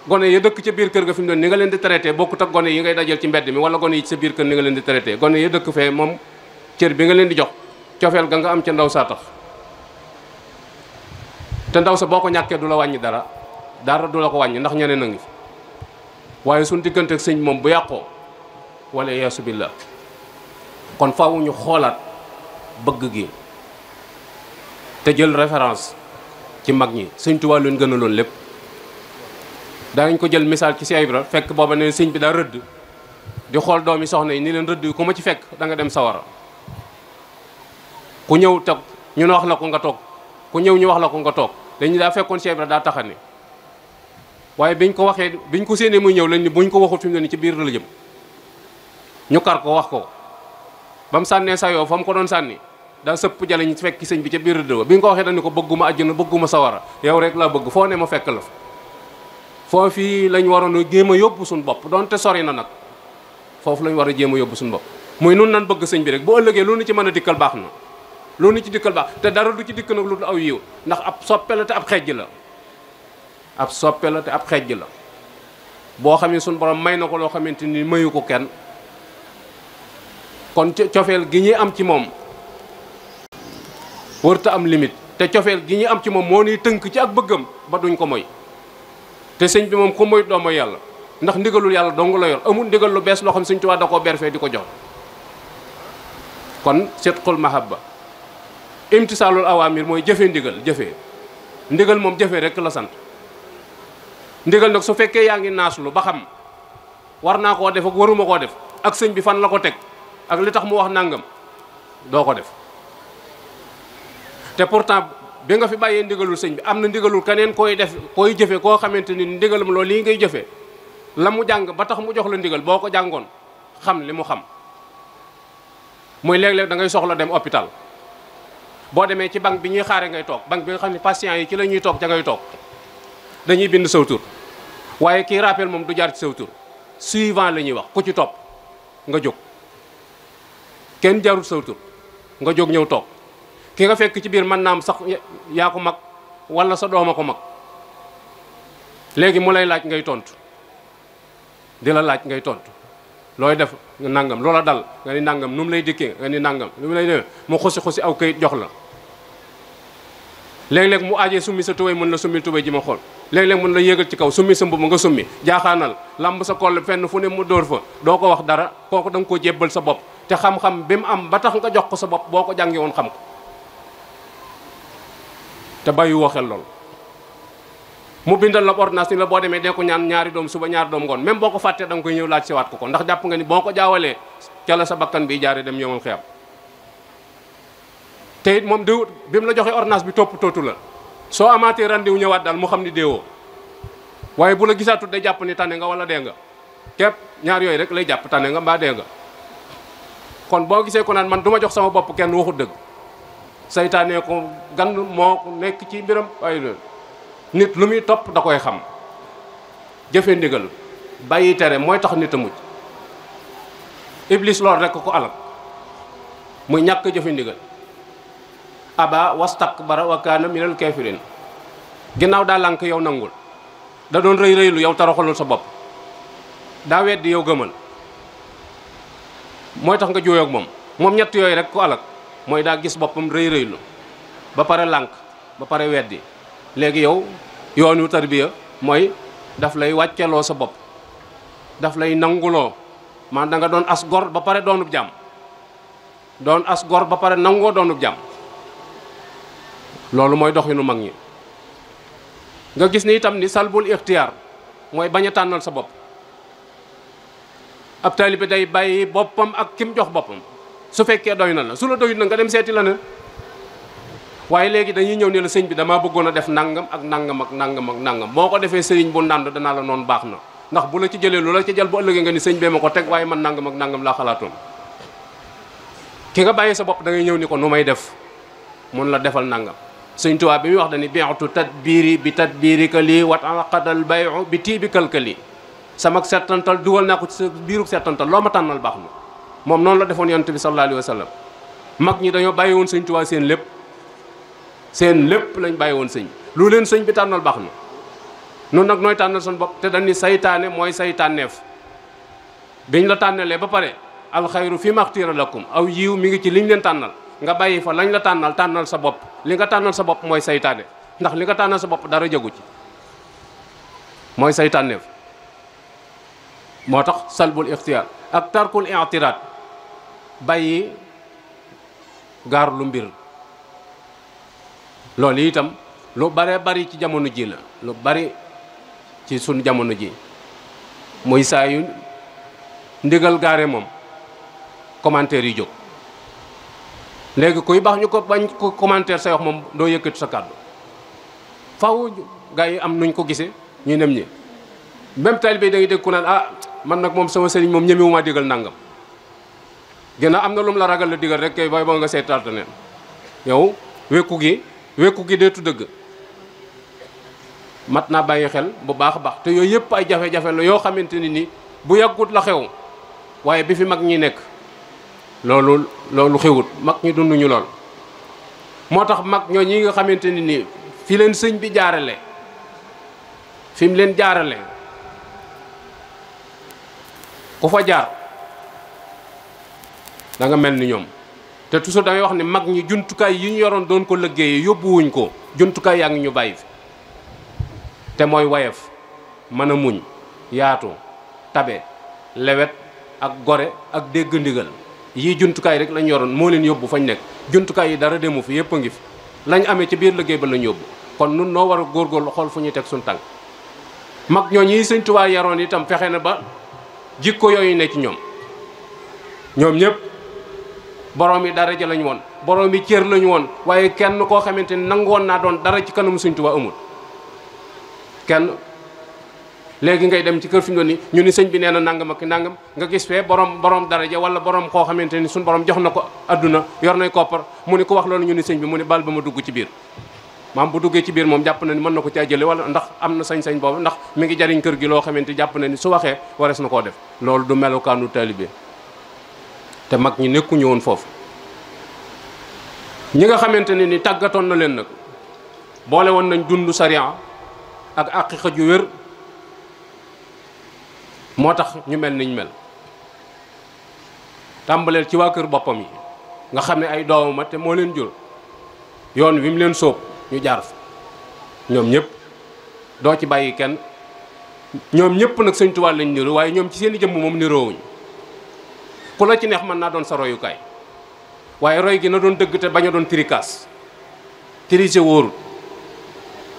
S1: gone yi dëkk ca biir kër ga fi mu doon ni nga leen di traité bokkut ak gone yi ngay dajal ci mbedd mi, wala gone yi ci sa biir kër ni nga leen di traité. gone yi dëkk fee moom cër bi nga leen di jox cofeel ga nga am ca ndaw saa tax. te ndaw sa boo ko ñàkkee du la wàññi dara du la ko wàññi, ndax ñeneen a ngi fi. waaye suñ diggante ak sëñ moom bu yàqoo wala yaasu billah. kon faaw ñu xoolaat bëgg gi te jël référence ci mag ñi. sëñ Tuubaa leen gënaloon lépp. danañ ko jël misaal ci Cheikh Ibra, fekk booba ne sëñ bi daa rëdd di xool doomi soxna yi ni leen rëdd yi ku ma ci fekk da nga dem sawara. ku ñëw toog ñu ne wax la ko nga toog, ku ñëw ñu wax la ko nga toog. dañu daa fekkoon Cheikh Ibra daa taxani, waaye biñ ko waxee biñ ko séenee muy ñëw lañ ni buñ ko waxul fi mu ne nii ci biir la jëm. ñu kar ko wax ko ba mu sànnee sa yoo fa mu ko doon sànni daa sëpp jaleñ fekk sëñ bi ca biir rëdd wa. bi ñu ko waxee dañu ko bëgguma àjjana bëgguma sawara, yow rek laa bëgg, foo ne ma fekk la fa. foo fii lañ waroon a jéem a yóbbu suñu bopp, donte sori na nag foofu lañ war a jéem a yóbbu suñu bopp. muy nun nan bëgg sëñ bi rek, bu ëllëgee lu nu ci mën a dikkal baax na, lu nu ci dikkal baax. te dara du ci dikk nag lu dul aw yiw, ndax ab soppe la te ab xejj la. ab soppe la te ab xejj la boo xam ne suñu borom may na ko loo xamante ni mayu ko kenn. kon cofeel gi ñuy am ci moom warta am limite, te cofeel gi ñuy am ci moom moo ñuy tënk ci ak bëggam ba duñ ko moy. te sëñ bi moom ku moy doo mooy yàlla, ndax ndigalul yàlla dong la yor, amul ndigal lu bees loo xam sëñ Tuubaa da koo berfee di ko jox. kon sidqul mahabba imtisaalul awaamir mooy jëfee ndigal moom jëfee rek la sant. ndigal nag su fekkee yaa ngi naaslu ba xam war naa koo def ak waruma koo def ak sëñ bi fan la ko teg ak li tax mu wax nangam, doo ko def. te pourtant bi nga fi bàyyee ndigalul sëñ bi am na ndigalul keneen koy def koy jëfe koo xamante ni ndigalam loolu lii ngay jëfe la mu jàng ba tax mu jox la ndigal boo ko jàngoon xam li mu xam. muy léeg-léeg da ngay soxla dem hôpital, boo demee ci banque bi ñuy xaare ngay toog, banque bi nga xam ne patient yi ci la ñuy toog ca ngay toog, dañuy bind saw tur. waaye kii rappel moom du jaar ci saw tur, suivant la ñuy wax, ku ci topp nga jóg. kenn jaarut saw tur nga jóg ñëw toog. ki nga fekk ci biir mën naa am sax yaa ko mag wala sa dooma ko mag, léegi mu lay laaj ngay tontu, di la laaj ngay tontu. looy def nga nangam, loola dal nga ni nangam, nu mu lay dikkee nga ni nangam, nu mu lay demee mu xusi aw kayit jox la. léeg-léeg mu aajee summi sa tubéy mën la summi tubéy ji ma xool, léeg-léeg mën la yéegal ci kaw summi sa mbubb nga summi, jaaxaanal lamb sa koll fenn fu ne mu dóor fa, doo ko wax dara. kooku da nga koo jébbal sa bopp, te xam-xam bi mu am ba tax nga jox ko sa bopp boo ko jàngee woon xam ko. te bàyyi woo xel lool. mu bindal la ordonnance ni la boo demee dee ko ñaan ñaari doom suba ñaari doom ngoon, même boo ko fàttee da nga koy ñëw laaj siwaat ko ndax jàpp nga ni boo ko jaawalee ca la sa bakkan bi jaare dem ñëwal xiyam. te it moom déw bi mu la joxee ordonnance bi topp tootu la, soo amaatee rendez-vous ñëwaat daal mu xam ni déewoo. waaye bu la gisaatut day jàpp ni tane nga wala dee nga, képp ñaar yooyu rek lay jàpp, tane nga mbaa dee nga. kon boo gisee ko naan man du ma jox sama bopp kenn waxut dëgg, saytaanee ko gan moo ko nekk ci mbiram. ay loolu nit lu muy topp da koy xam. jëfe ndigal bàyyi tere mooy tax nit a mujj. iblis lool rek ko alal muy ñàkk jëfe ndigal. aba wastakbara wa kaana minal kaafiriin. ginnaaw daa lànk yow nangul, da doon rëy rëylu yow toroxalul sa bopp, daa weddi yow gëmal, mooy tax nga jooy ak moom. moom ñett yooyu rek ko alak mooy daa gis boppam rëy rëylu ba pare lànk ba pare weddi. léegi yow yoonu tarbiya mooy daf lay wàcceloo sa bopp, daf lay nanguloo man da nga doon as gor ba pare doonub jàmm, doon as gor ba pare nangoo doonub jàmm. loolu mooy doxinu mag ñi. nga gis ni itam ni salbul ixtiyaar mooy bañ a tànnal sa bopp. ab taalibe day bàyyi boppam ak kim jox boppam su fekkee doy na la, su la doyut na nga dem seeti la ne. waaye léegi dañuy ñëw ne la sëñ bi damaa bëggoon a def nangam ak nangam ak nangam ak nangam boo ko defee sëriñ bu ndànd danaa la noonu baax na, ndax bu la ci jëlee lu la ci jël bu ëllëgee nga ni sëñ bee ma ko teg waaye man nangam ak nangam laa xalaatoon. ki nga bàyyi sa bopp da ngay ñëw ni ko nu may def mun la defal nangam. sëñ Tuubaa bi muy wax dañuy bi'tu tadbiiri bi tadbiirika lii wa aqadal bay'u bi tiibi kalkali. sama settantal dugal naa ko ci sa biiru settantal loo ma tànnal baax na. moom noonu la defoon yonent bi sallallahu alayhi wa sallam. mag ñi dañoo bàyyi woon sëñ Tuubaa seen lépp lañ bàyyi woon sëñ lu leen sëñ bi tànnal baax na. noonu nag nooy tànnal suñu bopp te dañuy saytaane mooy saytaaneef. biñ la tànnalee ba pare alxayru fi maxtira lakum aw yiw mi ngi ci liñ leen tànnal nga bàyyi fa lañ la tànnal sa bopp. li nga tànnal sa bopp mooy saytaane, ndax li nga tànnal sa bopp dara jagu ci mooy saytaaneef. moo tax salbul ixtiyaar ak tarkul i'tiraad bàyyi gaar lu mbir. loolu itam lu bare bari ci jamono ji la, lu bari ci sunu jamono ji muy saa yu ndigal gaare moom commentaire yi jóg. léegi kuy baax ñu ko bañ ko commentaire say wax moom doo yëkkati sa kàddu faw gaa yi am nuñ ko gisee ñu nem ñi. même taalibe bi da ngay dégg ku naan man nag moom sama sëriñ moom ñemewuma digal nangam. ginnaaw am na lu mu la ragal la digal rek kay bay ba nga seetaat neen yow wekku gi deetu dëgg. mat naa bàyyi xel bu baax a baax te yooyu yëpp ay jafe-jafe la yoo xamante ni nii bu yàggut la xew waaye bi fi mag ñi nekk loolu xewut, mag ñi dunduñu lool. moo tax mag ñoo ñi nga xamante ni nii fi leen sëñ bi jaarale fi mu leen jaarale ku fa jaar da nga mel ni ñoom. te toujours damay wax ni mag ñi jumtukaay yi ñu yoroon doon ko liggéeyee yóbbuwuñ ko, jumtukaay yaa ngi ñu bàyyi fi. te mooy wayef mën a muñ yaatu tabe lewet ak gore ak dégg ndigal. yii jumtukaay rek lañ yoroon moo leen yóbbu fañ nekk. jumtukaay yi dara demu fi yëpp a ngi fi lañ amee ci biir liggéey ba lañ yóbbu. kon nun noo war a góorgóorlu xool fu ñuy teg suñ tànk. mag ñoo ñi sëñ Tuubaa yaroon itam fexe na ba jikko yooyu ne ci ñoom ñëpp borom yi dara ja lañ woon, borom yi cër lañu woon, waaye kenn koo xamante ni nangu woon naa doon dara ci kanamu sëñ Tuubaa amul kenn. léegi ngay dem ci kër fi mu doon ni ñu ni sëñ bi nee na nangam ak nangam nga gis fee borom daraja wala borom koo xamante ni suñu borom jox na ko adduna yor nay koppar mu ni ko wax loolu ñu ni sëñ bi mu ni bal ba ma dugg ci biir. maam bu duggee ci biir moom jàpp na ni mën na ko caa jële wala ndax am na sañ-sañ boobu ndax mi ngi jariñ kër gi loo xamante jàpp na ni su waxee warees na koo def. loolu du melokaanu taalibe te mag ñi nekkuñu woon foofu. ñi nga xamante ne ni tàggatoon na leen nag boole woon nañ dund sariya ak aqiqa ju wér moo tax ñu mel niñ mel. tàmbaleel ci waa kër boppam yi nga xam ne ay doomam te moo leen jur yoon wi mu leen sóob ñu jaar fa ñoom ñëpp doo ci bàyyi kenn. ñoom ñëpp nag sëñ Tuubaa lañ niru waaye ñoom ci seen i jëmm moom niroowuñ. ku la ci neex mën naa doon sa royukaay waaye roy gi na doon dëgg te bañ a doon trikaas triser wóorul.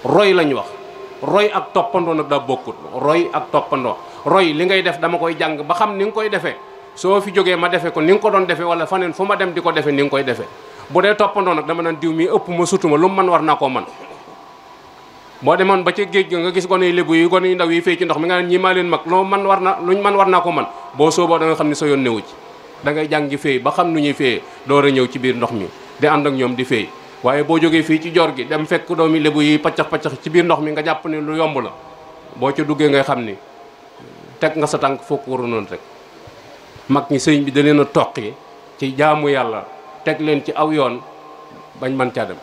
S1: roy lañ wax roy ak toppandoo nag daa bokkut. roy ak toppandoo roy li ngay def dama koy jàng ba xam ni nga koy defee soo fi jógee ma defee ko ni nga ko doon defee wala faneen fu ma dem di ko defee ni nga koy defee. bu dee toppandoo nag dama naan diw mi ëpp ma sutuma lu mu man war naa koo man. boo demoon ba ca géej ga nga gis gone yu lébu yi gone yu ndaw yi fee ci ndox mi nga ne ñi maa leen mag luñ man war naa ko man boo sooboo da nga xam ne sa yoon newu ci. da ngay jàngi féey ba xam nu ñuy féey door a ñëw ci biir ndox mi di ànd ak ñoom di féey waaye boo jógee fii ci joor gi dem fekk doomi lébu yi paccax ci biir ndox mi nga jàpp ni lu yomb la boo ca duggee ngay xam ni teg nga sa tànk foo ko waroon rek. mag ñi sëñ bi da leen a toqi ci jaamu yàlla teg leen ci aw yoon bañ man caa dem.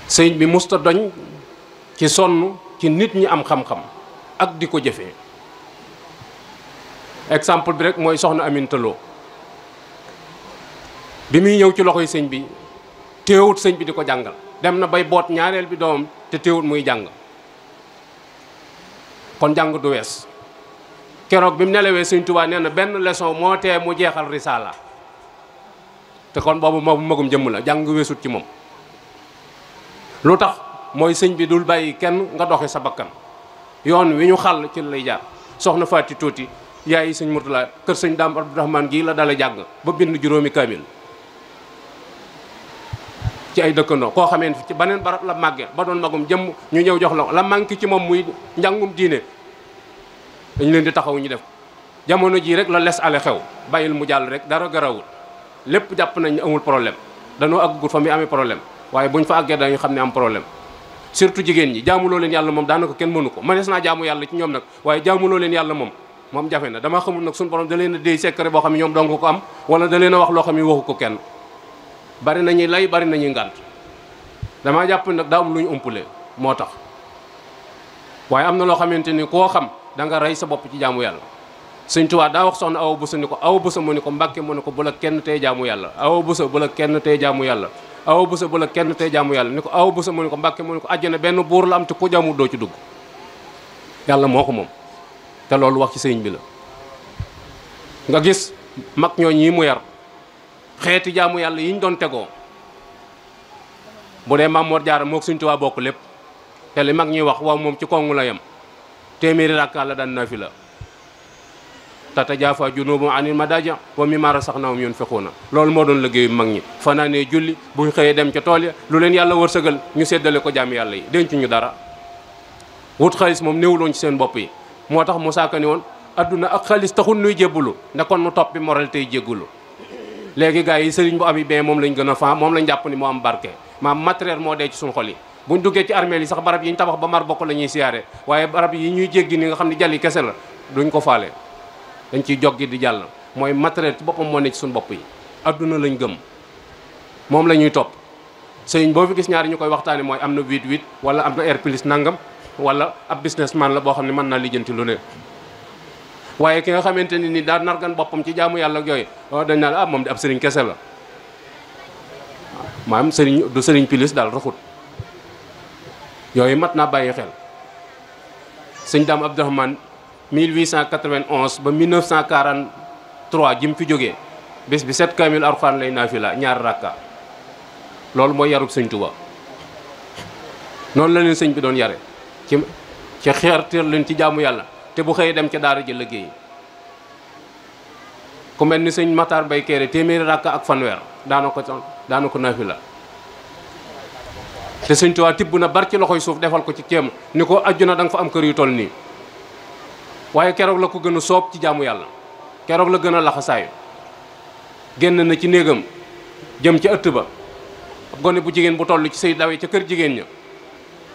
S1: sëñ bi musta doñ ci sonn ci nit ñi am xam-xam ak di ko jëfee. exemple bi rek mooy soxna Aminta Lo bi muy ñëw ci loxoy sëñ bi téewut sëñ bi di ko jàngal, dem na bay boot ñaareel bi doomam te téewut muy jàng. kon jàng du wees. keroog bi mu nelawee sëñ Tuubaa nee na benn leçon moo tee mu jeexal risaala, te kon boobu magum jëmm la, jàng weesut ci moom. lu tax mooy sëñ bi dul bàyyi kenn nga doxe sa bakkan, yoon wi ñu xàll ci lay jaar. soxna Faati Tuuti yaay sëñ Murtala kër sëñ Daam Abdourahmane gii la dala jàng ba bind juróomi kaamil ci ay dëkkandoo, koo xamee ci beneen barab la màgge ba doon magum jëmm, ñu ñëw jox la manqué ci moom muy njàngum diine, dañ leen di taxaw ñu def. jamono jii rek la les ale xew, bàyyil mu jàll rek, dara garawul, lépp jàpp nañ amul problème, dañoo àggut fa muy amee problème, waaye buñ fa àggee dañu xam ne am problème. surtout jigéen ñi jaamuloo leen yàlla moom daanaka kenn mënu ko, mënees naa jaamu yàlla ci ñoom nag, waaye jaamuloo leen yàlla moom jafe na. dama xamul nag suñu borom da leen a déy secret boo xam ne ñoom dong ko am, wala da leen a wax loo xam ne waxu ko kenn. bari nañuy lay, bari nañuy ngànt. damaa jàpp nag daa am lu ñu umpule moo tax, waaye am na loo xamante ni koo xam da nga rey sa bopp ci jaamu yàlla. Sëñ Tuubaa daa wax soxna Awa Buso ni ko, Awa Buso mu ni ko Mbàkke mu ni ko bu la kenn tey jaamu yàlla, Awa Buso bu la kenn tey jaamu yàlla, Awa Buso bu la kenn tey jaamu yàlla. ni ko Awa Buso mu ni ko Mbàkke mu ni ko àjjana benn buur la am te ku jaamu doo ci dugg, yàlla moo ko moom. te loolu wax ci sëñ bi la. nga gis mag ñooñ yi mu yar, xeeti jaamu yàlla yi ñu doon tegoo, bu dee Maam Mor Jaara moo Sëñ Tuubaa bokk lépp, te li mag ñuy wax waaw moom ci kongu la yem. téeméeri rakka la daan naafila, tatajaafa junuubuhum anil madaaji' wa mimmaa razaqnaahum yunfiquuna. loolu moo doon liggéeyu mag ñi, fanaanee julli, buñ xëyee dem ca tool ya, lu leen yàlla wërsëgal ñu séddale ko jaami yàlla yi, dencuñu dara. wut xaalis moom néewuloon ci seen bopp yi, moo tax Musaa Ka ni woon adduna ak xaalis taxul nuy jébbulu, ne kon nu toppi moral tey jéggulu. léegi gars yi sëriñ bu am yi bien moom lañ gën a fan, moom lañ jàpp ni moo am barke, maam matériel moo dee ci suñu xol yi. buñ duggee ci armeel yi sax barab yi ñu tabax ba mar bokk la ñuy siyaare, waaye barab yi ñuy jéggi ni nga xam ne jali kese la duñ ko faale, dañ ciy joggi di jàll. mooy matériel ci boppam moo ne ci suñu bopp yi, adduna lañ gëm, moom la ñuy topp. sëriñ boo fi gis ñaari ñu koy waxtaane mooy am na 8-8 wala am na air plus nangam, wala ab businessman la boo xam ne mën naa lijjanti lu ne. waaye ki nga xamante ni daa nargan boppam ci jaamu yàlla ak yooyu, dañ naan ah moom di ab sëriñ kese la, maanaam sëriñ du sëriñ pilis daal raxut. yooyu mat naa bàyyi xel. sëñ Daam Abdourahmane 1891 ba 1943 ji mu fi jógee, bés bi 7 kaamil Alxuraan lay naafila ñaar rakka. loolu mooy yarub sëñ Tuubaa. noonu la leen sëñ bi doon yare ci xeerteel leen ci jaamu yàlla, te bu xëyee dem ca daara ji liggéey. ku mel ni sëñ Matar Mbay Kéré téeméeri rakka ak fanweer daana ko naafila. te sëñ Tuubaa tibb na bar ci loxoy suuf defal ko ci kéem ni ko ajjuna da nga fa am kër yu toll nii. waaye keroog la ko gën a soob ci jaamu yàlla, keroog la gën a laxasaayu. génn na ci néegam jëm ci ëtt ba, gone bu jigéen bu toll ci say dawee ca kër jigéen ña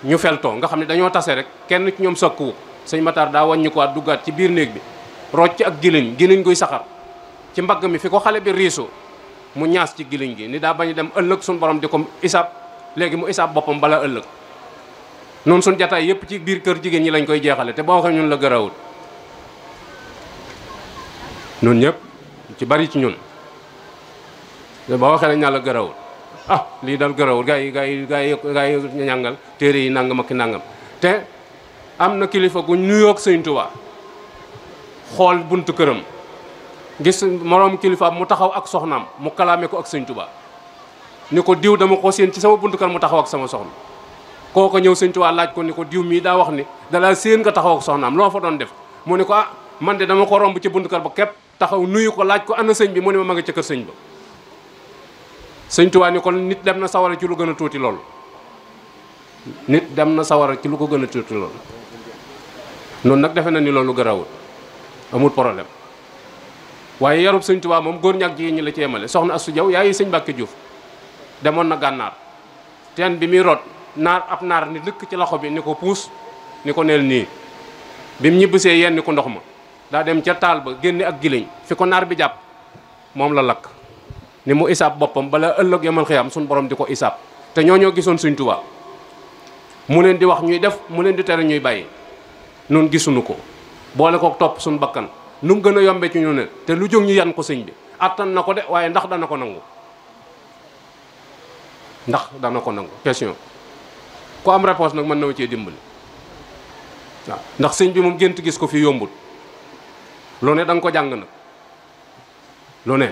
S1: ñu feltoo nga xam ne dañoo tase rek, kenn ci ñoom sakkuwu. sëñ Matar daa wàññi ko duggaat ci biir néeg bi, rocc ak giliñ guy saxar ci mbagg mi fi ko xale bi riisu, mu ñaas ci giliñ gi ni daa bañ dem ëllëg suñu borom di ko isaab, léegi mu isaab boppam balaa ëllëg. noonu suñ jataay yépp ci biir kër jigéen ñi lañ koy jeexale, te boo xam ñun la gërawul. ñun ñëpp ci bari ci ñun te boo waxee nañ naa la gërawul, ah lii dal gërawul, gaa yi ñàngal téere yi nangam ak ki nangam. te am na kilifa gu nuyoog sëñ Tuubaa, xool buntu këram gis moroom kilifa mu taxaw ak soxnaam, mu kalaame ko ak sëñ Tuubaa ni ko diw dama ko séen ci sama buntu kër mu taxaw ak sama soxna. kooko ñëw sëñ Tuubaa laaj ko ni ko diw mii daa wax ni dalaa séen nga taxaw ak soxnaam, loo fa doon def? mu ni ko ah man de dama ko romb ci buntu kër ba képp taxaw nuyu ko laaj ko ana sëñ bi, mu ne ma nga ca kër sëñ ba. sëñ Tuubaa ni kon nit dem na sawara ci lu gën a tuuti loolu, nit dem na sawara ci lu ko gën a tuuti loolu. noonu nag defe na ni loolu garawul, amul problème. waaye yarub sëñ Tuubaa moom góor ñak jigéen ñi la ci yemale. soxna Astu Jaw yaayi sëñ Mbàkke Juuf demoon na gànnaar, teen bi muy root ab naar ni lëkk ci loxo bi ni ko puus ni ko neel nii. bi mu ñibbisee yenn ko ndox ma daa dem ca taal ba génne ak giliñ fi ko naar bi jàpp moom la lakk, ni mu isaab boppam bala ëllëg yamal xiyam suñ borom di ko isaab. te ñoo gisoon sëñ Tuubaa mu leen di wax ñuy def, mu leen di tere ñuy bàyyi. nun gisuñu ko, boole ko topp suñu bakkan nu mu gën a yombe ci ñu ne, te lu jóg ñu yan ko sëñ bi attan na ko de, waaye ndax dana ko nangu. ndax dana ko nangu question ku am réponse nag mën na ma cee dimbali waaw ndax sëñ bi moom gént gis ko fi yombul lu ne da nga ko jàng nag lu ne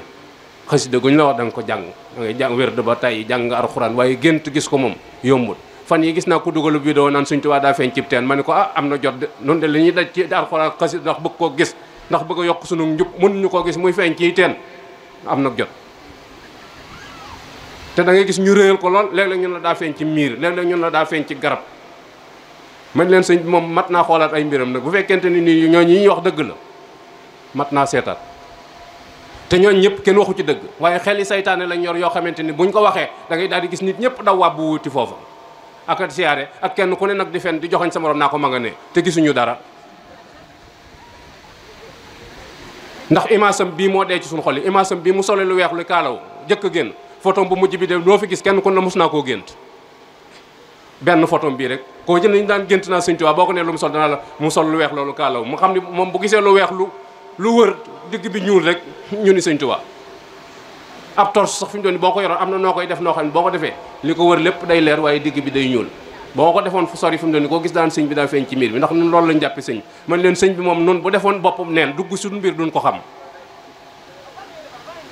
S1: xasida guñ la wax da nga ko jàng da ngay jàng wér de ba tey jàng nga alxuraan waaye gént gis ko moom yombul fan yi gis naa ko dugalu vidéo naan Sëñ Tuubaa daa feeñ cib teen ma ne ko am na jot de noonu de li ñuy daj ci alxuraan xasida ndax bëgg koo gis ndax bëgg a yokk sunu njub mënuñu koo gis muy feeñ ciy teen am na jot te da ngay gis ñu réyal ko lool léeg-léeg ñun la daa feeñ ci miir léeg-léeg ñun la daa feeñ ci garab man leen sëñ bi moom mat naa xoolaat ay mbiram nag bu fekkente ni nii ñooñu yi ñuy wax dëgg la mat naa seetaat te ñooñ ñëpp kenn waxu ci dëgg waaye xel yi saytaane lañ yor yoo xamante ni buñ ko waxee da ngay daal di gis nit ñëpp daw wàbbu wuti foofa ak siyaare ak kenn ku ne nag di fen di joxañ sa morom naa ko ma nga ne te gisuñu dara ndax imaasam bii moo dee ci suñu xol yi imaasam bii mu sole lu weex lu kaalaw jëkk a génn photo bu mujj bi de loo fi gis kenn ku ne mus naa koo gént benn photo bii rek koo jënd ñu daan gént naa Sëñ Tuubaa boo ko ne lu mu sol dana la mu sol lu weex loolu kaalaw mu xam ni moom bu gisee lu weex lu wër digg bi ñuul rek ñu ni Sëñ Tuubaa ab torche sax fi mu doon boo ko yoroon am na noo koy def noo xam ne boo ko defee li ko wër lépp day leer waaye digg bi day ñuul boo ko defoon fu sori fi mu doon koo gis daan sëñ bi daa feeñ ci miir bi ndax nun loolu lañ jàppe sëñ man leen sëñ bi moom nun bu defoon boppam neen dugg suñu biir duñ ko xam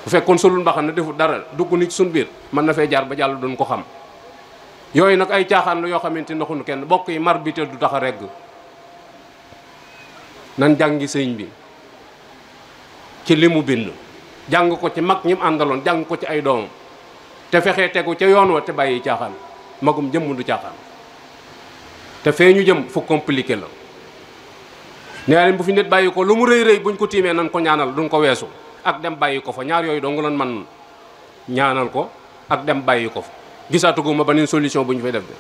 S1: bu fekkoon solul mbaxam ne deful dara dugg ni ci suñu biir mën na fay jaar ba jàll duñ ko xam yooyu nag ay caaxaan la yoo xamante ni naxuñu kenn bokk yi mar bi te du tax a regg nan jàngi sëñ bi ci li mu bind jàng ko ci mag ñi mu àndaloon jàng ko ci ay doomam te fexee tegu ca yoon wa te bàyyi caaxaan magum jëmm du caaxaan te fee ñu jëm fu compliqué la nee leen bu fi nit bàyyi ko lu mu rëy rëy buñ ko tiimee nan ko ñaanal duñ ko weesu ak dem bàyyi ko fa ñaar yooyu dong lan man ñaanal ko ak dem bàyyi ko fa gisaatuguma beneen solution bu ñu fay def de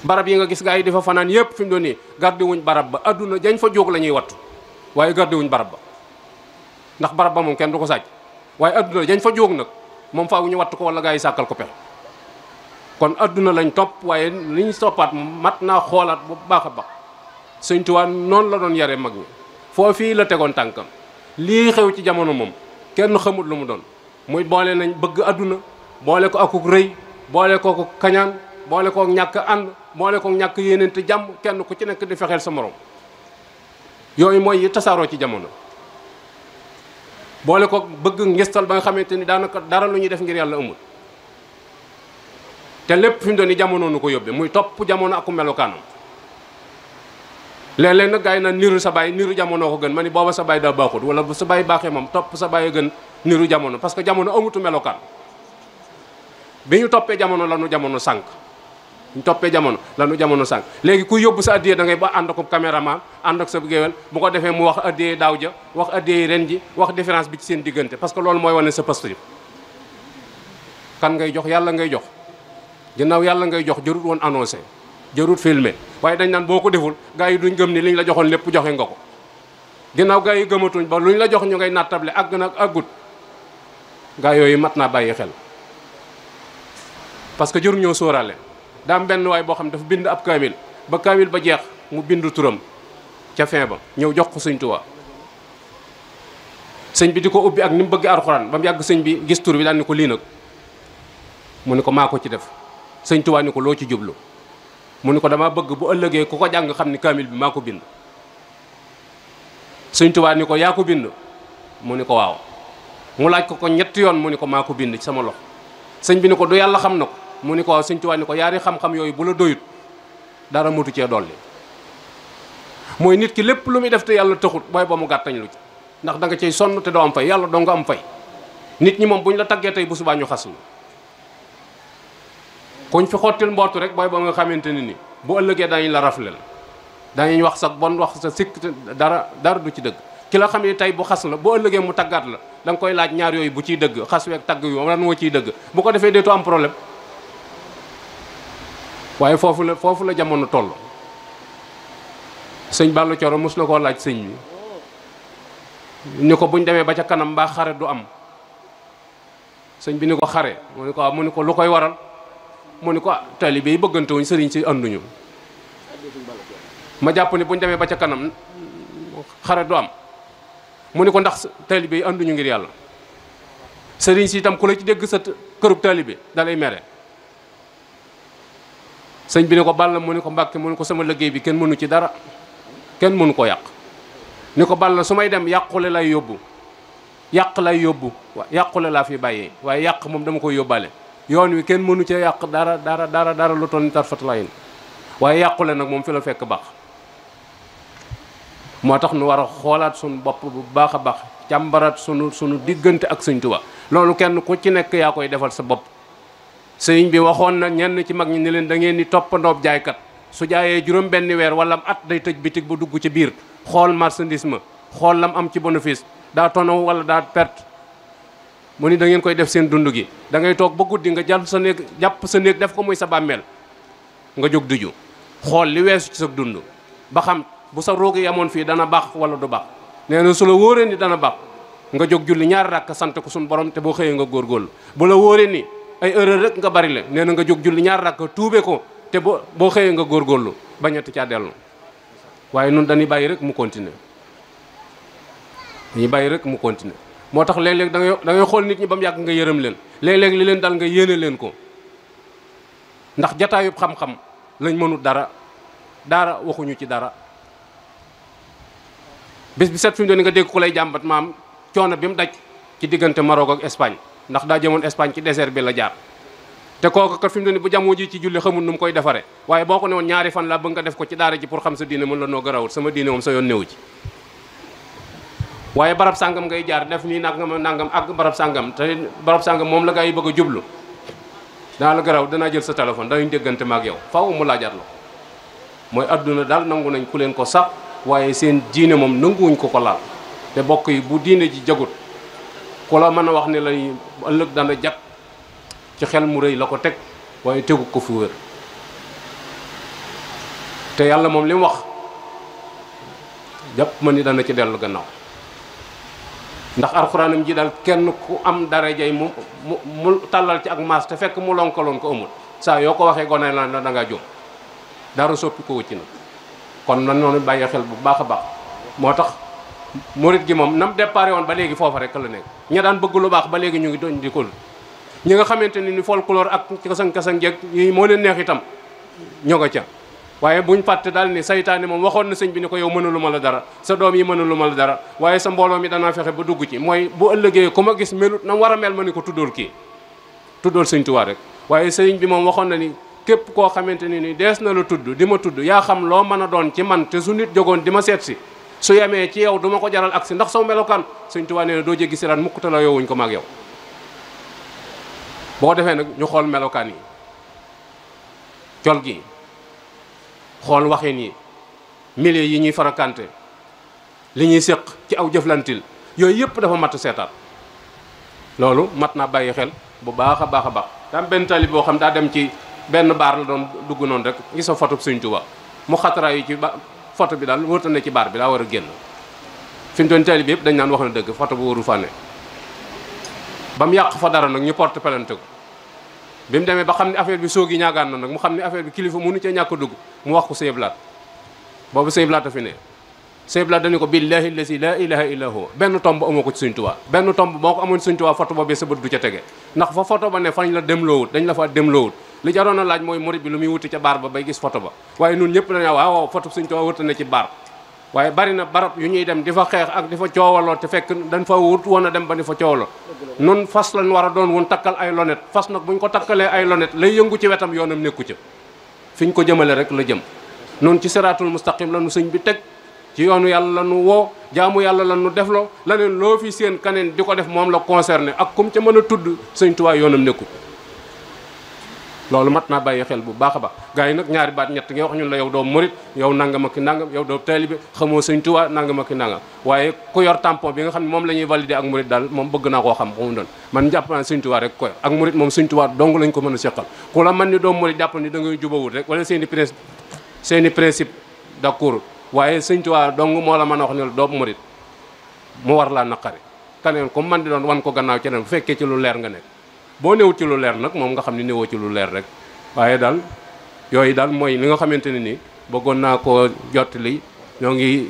S1: barab yi nga gis gaa yi di fa fanaan yépp fi mu doon nii garde wuñ barab ba adduna jañ fa jóg la ñuy wattu waaye garde wuñ barab ba ndax barab ba moom kenn du ko sàcc waaye adduna dañ fa jóg nag moom faaw ñu watt ko wala gaa yi sàkkal ko pexe kon adduna lañ topp waaye li ñu toppaat mat naa xoolaat bu baax a baax Sëñ Tuubaa noonu la doon yare mag ñi foofii la tegoon tànkam lii xew ci jamono moom kenn xamut lu mu doon muy boole nañ bëgg adduna boole ko akuk rëy boole ko kañaan boole ko ñàkk ànd boole ko ñàkk yéeneente jàmm kenn ku ci nekk di fexeel sa morom yooyu mooy yi tasaaroo ci jamono boole ko bëgg ngistal ba nga xamante ni daanaka dara lu ñuy def ngir yàlla amul te lépp fi mu doon ni jamono nu ko yóbbee muy topp jamono ak melokaanam léeg-léeg nag gars yi naan niru sa baay niru jamono ko gën ma ni booba sa baay daa baaxut wala bu sa baay baaxee moom topp sa baay a gën niru jamono parce que jamono amutu melokaan bi ñu toppee jamono la nu jamono sànq ñu toppee jamono la nu jamono sànq léegi ku yóbbu sa addiyee da ngay ba ànd ak caméraman ànd ak sa géwél bu ko defee mu wax addiyee daaw ja wax addiyee ren ji wax différence bi ci seen diggante parce que loolu mooy wane sa pastéef kan ngay jox yàlla ngay jox ginnaaw yàlla ngay jox jarut woon annoncé jarut filmé waaye dañ naan boo ko deful gars yi duñ gëm ni liñ la joxoon lépp joxe nga ko ginnaaw gars yi gëmatuñ ba luñ la jox ñu ngay nattable àgg nag àggut gars yooyu mat naa bàyyi xel parce que jëru ñoo sóoraale daa am benn waay boo xam ne dafa bind ab kaamil ba kaamil ba jeex mu bind turam ca fin ba ñëw jox ko Sëñ Tuubaa sëñ bi di ko ubbi ak ni mu bëgg alxuraan ba mu yàgg sëñ bi gis tur bi daal ni ko lii nag mu ni ko maa ko ci def Sëñ Tuubaa ni ko loo ci jublu mu ni ko dama bëgg bu ëllëgee ku ko jàng xam ni kaamil bi maa ko bind Sëñ Tuubaa ni ko yaa ko bind mu ni ko waaw mu laaj ko ñetti yoon mu ni ko maa ko bind ci sama loxo sëñ bi ni ko du yàlla xam na ko mu ni ko waaw Sëñ Tuubaa ni ko yaari xam-xam yooyu bu la doyut dara motu cee dolli mooy nit ki lépp lu muy def te yàlla taxut booy ba mu gàttañ lu ci ndax da nga cay sonn te doo am fay yàlla doo nga am fay nit ñi moom bu ñu la taggee tey bu subaa ñu xas la kuñ fi xottil mbootu rek booy ba nga xamante ni bu ëllëgee dañu la raflel dañuy wax sa bon wax sa sikk dara du ci dëgg ki la xam ne tey bu xas la bu ëllëgee mu taggaat la da nga koy laaj ñaar yooyu bu ciy dëgg xas week tagg yu lan moo ciy dëgg bu ko defee deetu am problème waaye foofu la jamono toll sëñ Balla Coro mos na koo laaj sëñ bi ni ko buñ demee ba ca kanam mbaa xare du am sëñ bi ni ko xare mu ni ko waaw mu ni ko lu koy waral mu ni ko taalibe yi bëggante wuñ sëriñ si ànduñu ma jàpp ni buñ demee ba ca kanam xare du am mu ni ko ndax taalibe yi ànduñu ngir yàlla sëriñ si itam ku la ci dégg sa kërub taalibe da lay mere sëñ bi ne ko Balla mu ne ko Mbàkke mu ne ko sama liggéey bi kenn mënu ci dara kenn mënu ko yàq ni ko Balla su may dem yàqule lay yóbbu yàq lay yóbbu yàqule laa fi bàyyee waaye yàq moom dama koy yóbbaale yoon wi kenn mënu cee yàq dara lu toll ni tarfatulayin waaye yàqule nag moom fi la fekk baax moo tax nu war a xoolaat suñu bopp bu baax a baax càmbaraat sunu diggante ak Sëñ Tuubaa loolu kenn ku ci nekk yaa koy defal sa bopp sëñ bi waxoon na ñenn ci mag ñi ni leen da ngeen di toppandoob jaaykat su jaayee juróom benn weer wala at day tëj bitig bu dugg ci biir xool marchandise ma xool lam am ci bénéfice daa tonaw wala daa perte mu ni da ngeen koy def seen dund gi da ngay toog ba guddi nga jàpp sa néeg def ko muy sa bàmmeel nga jóg duju xool li weesu ci sa dund ba xam bu sa roogi yamoon fii dana baax wala du baax nee na su la wóoree ni dana baax nga jóg julli ñaari rakk sant ko suñu borom te boo xëyee nga góorgóorlu bu la wóoree ni ay erreur rek nga bari le nee na nga jóg julli ñaari rakk tuube ko te boo xëyee nga góorgóorlu bañati caa dellu waaye nun dañuy bàyyi rek mu continuer moo tax léeg-léeg da ngay xool nit ñi ba mu yàgg nga yërëm leen léeg-léeg li leen dal nga yéene leen ko ndax jataayub xam-xam lañ mënut dara waxuñu ci dara bis bi set fi mu doon nga dégg ku lay jàmbat maam coono bi mu daj ci diggante Maroc ak Espagne ndax daa jëmoon Espagne ci désert bi la jaar te kooku kat fi mu doon bu jamoo ji ci julli xamul nu mu koy defaree waaye boo ko ne woon ñaari fan laa bëgg nga def ko ci daara ji pour xam sa diine mën la noo garawut sama diine moom sa yoon néew ci waaye barab sàngam ngay jaar def nii nangam ak barab sàngam te barab sàngam moom la gaa yi bëgg a jublu daa la garaw danaa jël sa téléphone danañ déggante ma ak yow faaw mu laajaat la mooy adduna daal nangu nañ ku leen ko sax waaye seen diine moom nanguwuñ ko laal te bokk yi bu diine ji jagut ku la mën a wax ne la ëllëg dana jat ci xel mu rëy la ko teg waaye tegu ko fu wér te yàlla moom li mu wax jàpp ma ni dana ci dellu gannaaw ndax alxuraanam ji daal kenn ku am darajay mu tàllal ci ak maas te fekk mu lonkaloon ko amul saa yoo ko waxee gone la da ngaa jóg dara soppi ko wëcc na kon nan noonu bàyyi xel bu baax a baax moo tax murit gi moom nam déparé woon ba léegi foofa rek la nekk ña daan bëgg lu baax ba léegi ñu ngi doon di ko ñi nga xamante ni folklore ak kasang-kasang jeeg yi moo leen neex itam ñoo nga ca waaye buñ fàtte daal ni saytaane moom waxoon na sëñ bi ni ko yow mënulu ma la dara sa doom yi mënulu ma la dara waaye sa mbooloo mi danaa fexe ba dugg ci mooy bu ëllëgee ku ma gis melut na war a mel ma ni ko tuddool kii tuddool sëñ Tuubaa rek waaye sëñ bi moom waxoon na ni képp koo xamante ni dees na la tudd di ma tudd yaa xam loo mën a doon ci man te su nit jógoon di ma seet si su yemee ci yow du ma ko jaral agsi ndax saw melokaan sëñ Tuubaa nee na doo jéggi siraan mukk te la yowuñ ko maag yow boo defee nag ñu xool melokaan yi col gi xool waxin yi milieu yi ñuy farakante li ñuy séq ci aw jëflantil yooyu yëpp dafa mat seetaat loolu mat naa bàyyi xel bu baax a baax a baax daam benn tali boo xam daa dem ci benn baar la doon dugg noonu rek gis sa photo Sëñ Tuubaa mu xataraayu ci photo bi daal wërta ne ci baar bi daa war a génn fi mu doon tali bi yëpp dañ naan wax na dëgg photo bu waru fànne ba mu yàq fa dara nag ñu porte plainte ko bi mu demee ba xam ne affaire bi soogi ñaagaan na nag mu xam ne affaire bi kilifa mënu cee ñàkk a dugg mu wax ko Sëñ Blaat boobu Sëñ Blaat a fi ne Sëñ Blaat dañu ko billahi allazi la ilaha illa huwa benn tomb amoo ko ci Sëñ Tuubaa benn tomb boo ko amoon Sëñ Tuubaa photo boobee sa bët du ca tege ndax fa photo ba ne fañ la demloowut dañ la fa demloowut li jaroon a laaj mooy murid bi lu muy wuti ca baar ba bay gis photo ba waaye nun ñëpp dañu waaw photo Sëñ Tuubaa wërta ne ci baar waaye bari na barab yu ñuy dem di fa xeex ak di fa coowaloo te fekk dañ fa wut woon a dem ba di fa coowaloo nun fas lañ war a doon wun takkal ay lonet fas nag buñ ko takkalee ay lonet lay yëngu ci wetam yoonam nekku ca fi ñu ko jëmale rek la jëm nun ci siraatul mustaqim la nu sëñ bi teg ci yoonu yàlla la nu woo jaamu yàlla la nu defloo laneen loo fi seen kaneen di ko def moom la concerné ak kum ca mën a tudd Sëñ Tuubaa yoonam nekku loolu mat naa bàyyi xel bu baax a baax gars yi nag ñaari baat ñett nga wax ñun la yow doo murit yow nangam ak nangam yow doo taalibe xamoo Sëñ Tuubaa nangam ak nangam waaye ku yor tampon bi nga xam ne moom la ñuy valider ak murit daal moom bëgg naa koo xam xamu doon man jàpp naa Sëñ Tuubaa rek ko yor ak murit moom Sëñ Tuubaa dong lañ ko mën a seqal ku la man ni doo murit jàpp ni da ngay jubawut rek wala seeni principe d'accord waaye Sëñ Tuubaa dong moo la mën a wax ne doo murit mu war laa naqari kaneen comme man di doon wan ko gannaaw ci bu fekkee ci lu leer nga nekk boo newut ci lu leer nag moom nga xam ne newoo ci lu leer rek waaye daal yooyu daal mooy li nga xamante ne ni bëggoon naa koo jottali ñoo ngi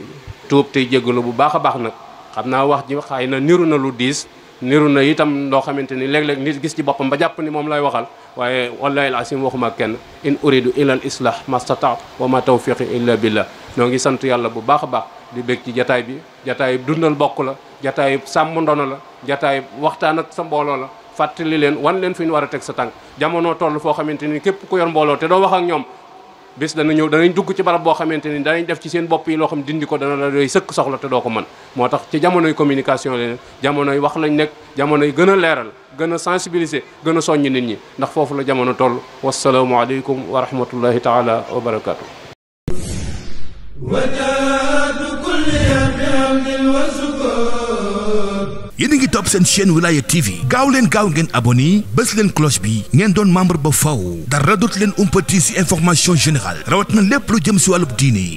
S1: tuub tey jégalu bu baax a baax nag xam naa wax ji xëy na niru na lu diis niru na itam loo xamante ni léeg-léeg nit gis ci boppam ba jàpp ni moom lay waxal waaye wallahi al-asim waxuma kenn in uridu illa al islah mastata wa ma tawfiqi illa billah. noo ngi sant yàlla bu baax a baax di bég ci jataay bi jataay dundal bokk la jataay sàmm ndono la jataay waxtaan ak sa mbooloo la fàttali leen wan leen fi ñu war a teg sa tànk jamono toll foo xamante ni képp ku yor mbooloo te doo wax ak ñoom bis dana ñëw danañ dugg ci barab boo xamante ni danañ def ci seen bopp yi loo xam dindi ko dana la doy sëkk soxla te doo ko mën moo tax ci jamonoy communication leen jamonoy wax lañ nekk jamonoy gën a leeral gën a sensibiliser gën a soññ nit ñi ndax foofu la jamono toll wasalaamu aleykum wa rahmatullahi taala wa barakaatu.
S2: yéen a ngi topp seen chaîne Wilaya TV gaaw leen gaaw ngeen abonné bës leen cloche bi ngeen doon membre ba faw dara dootu leen umpati ci information générale rawat na lépp lu jëm ci wàllub diine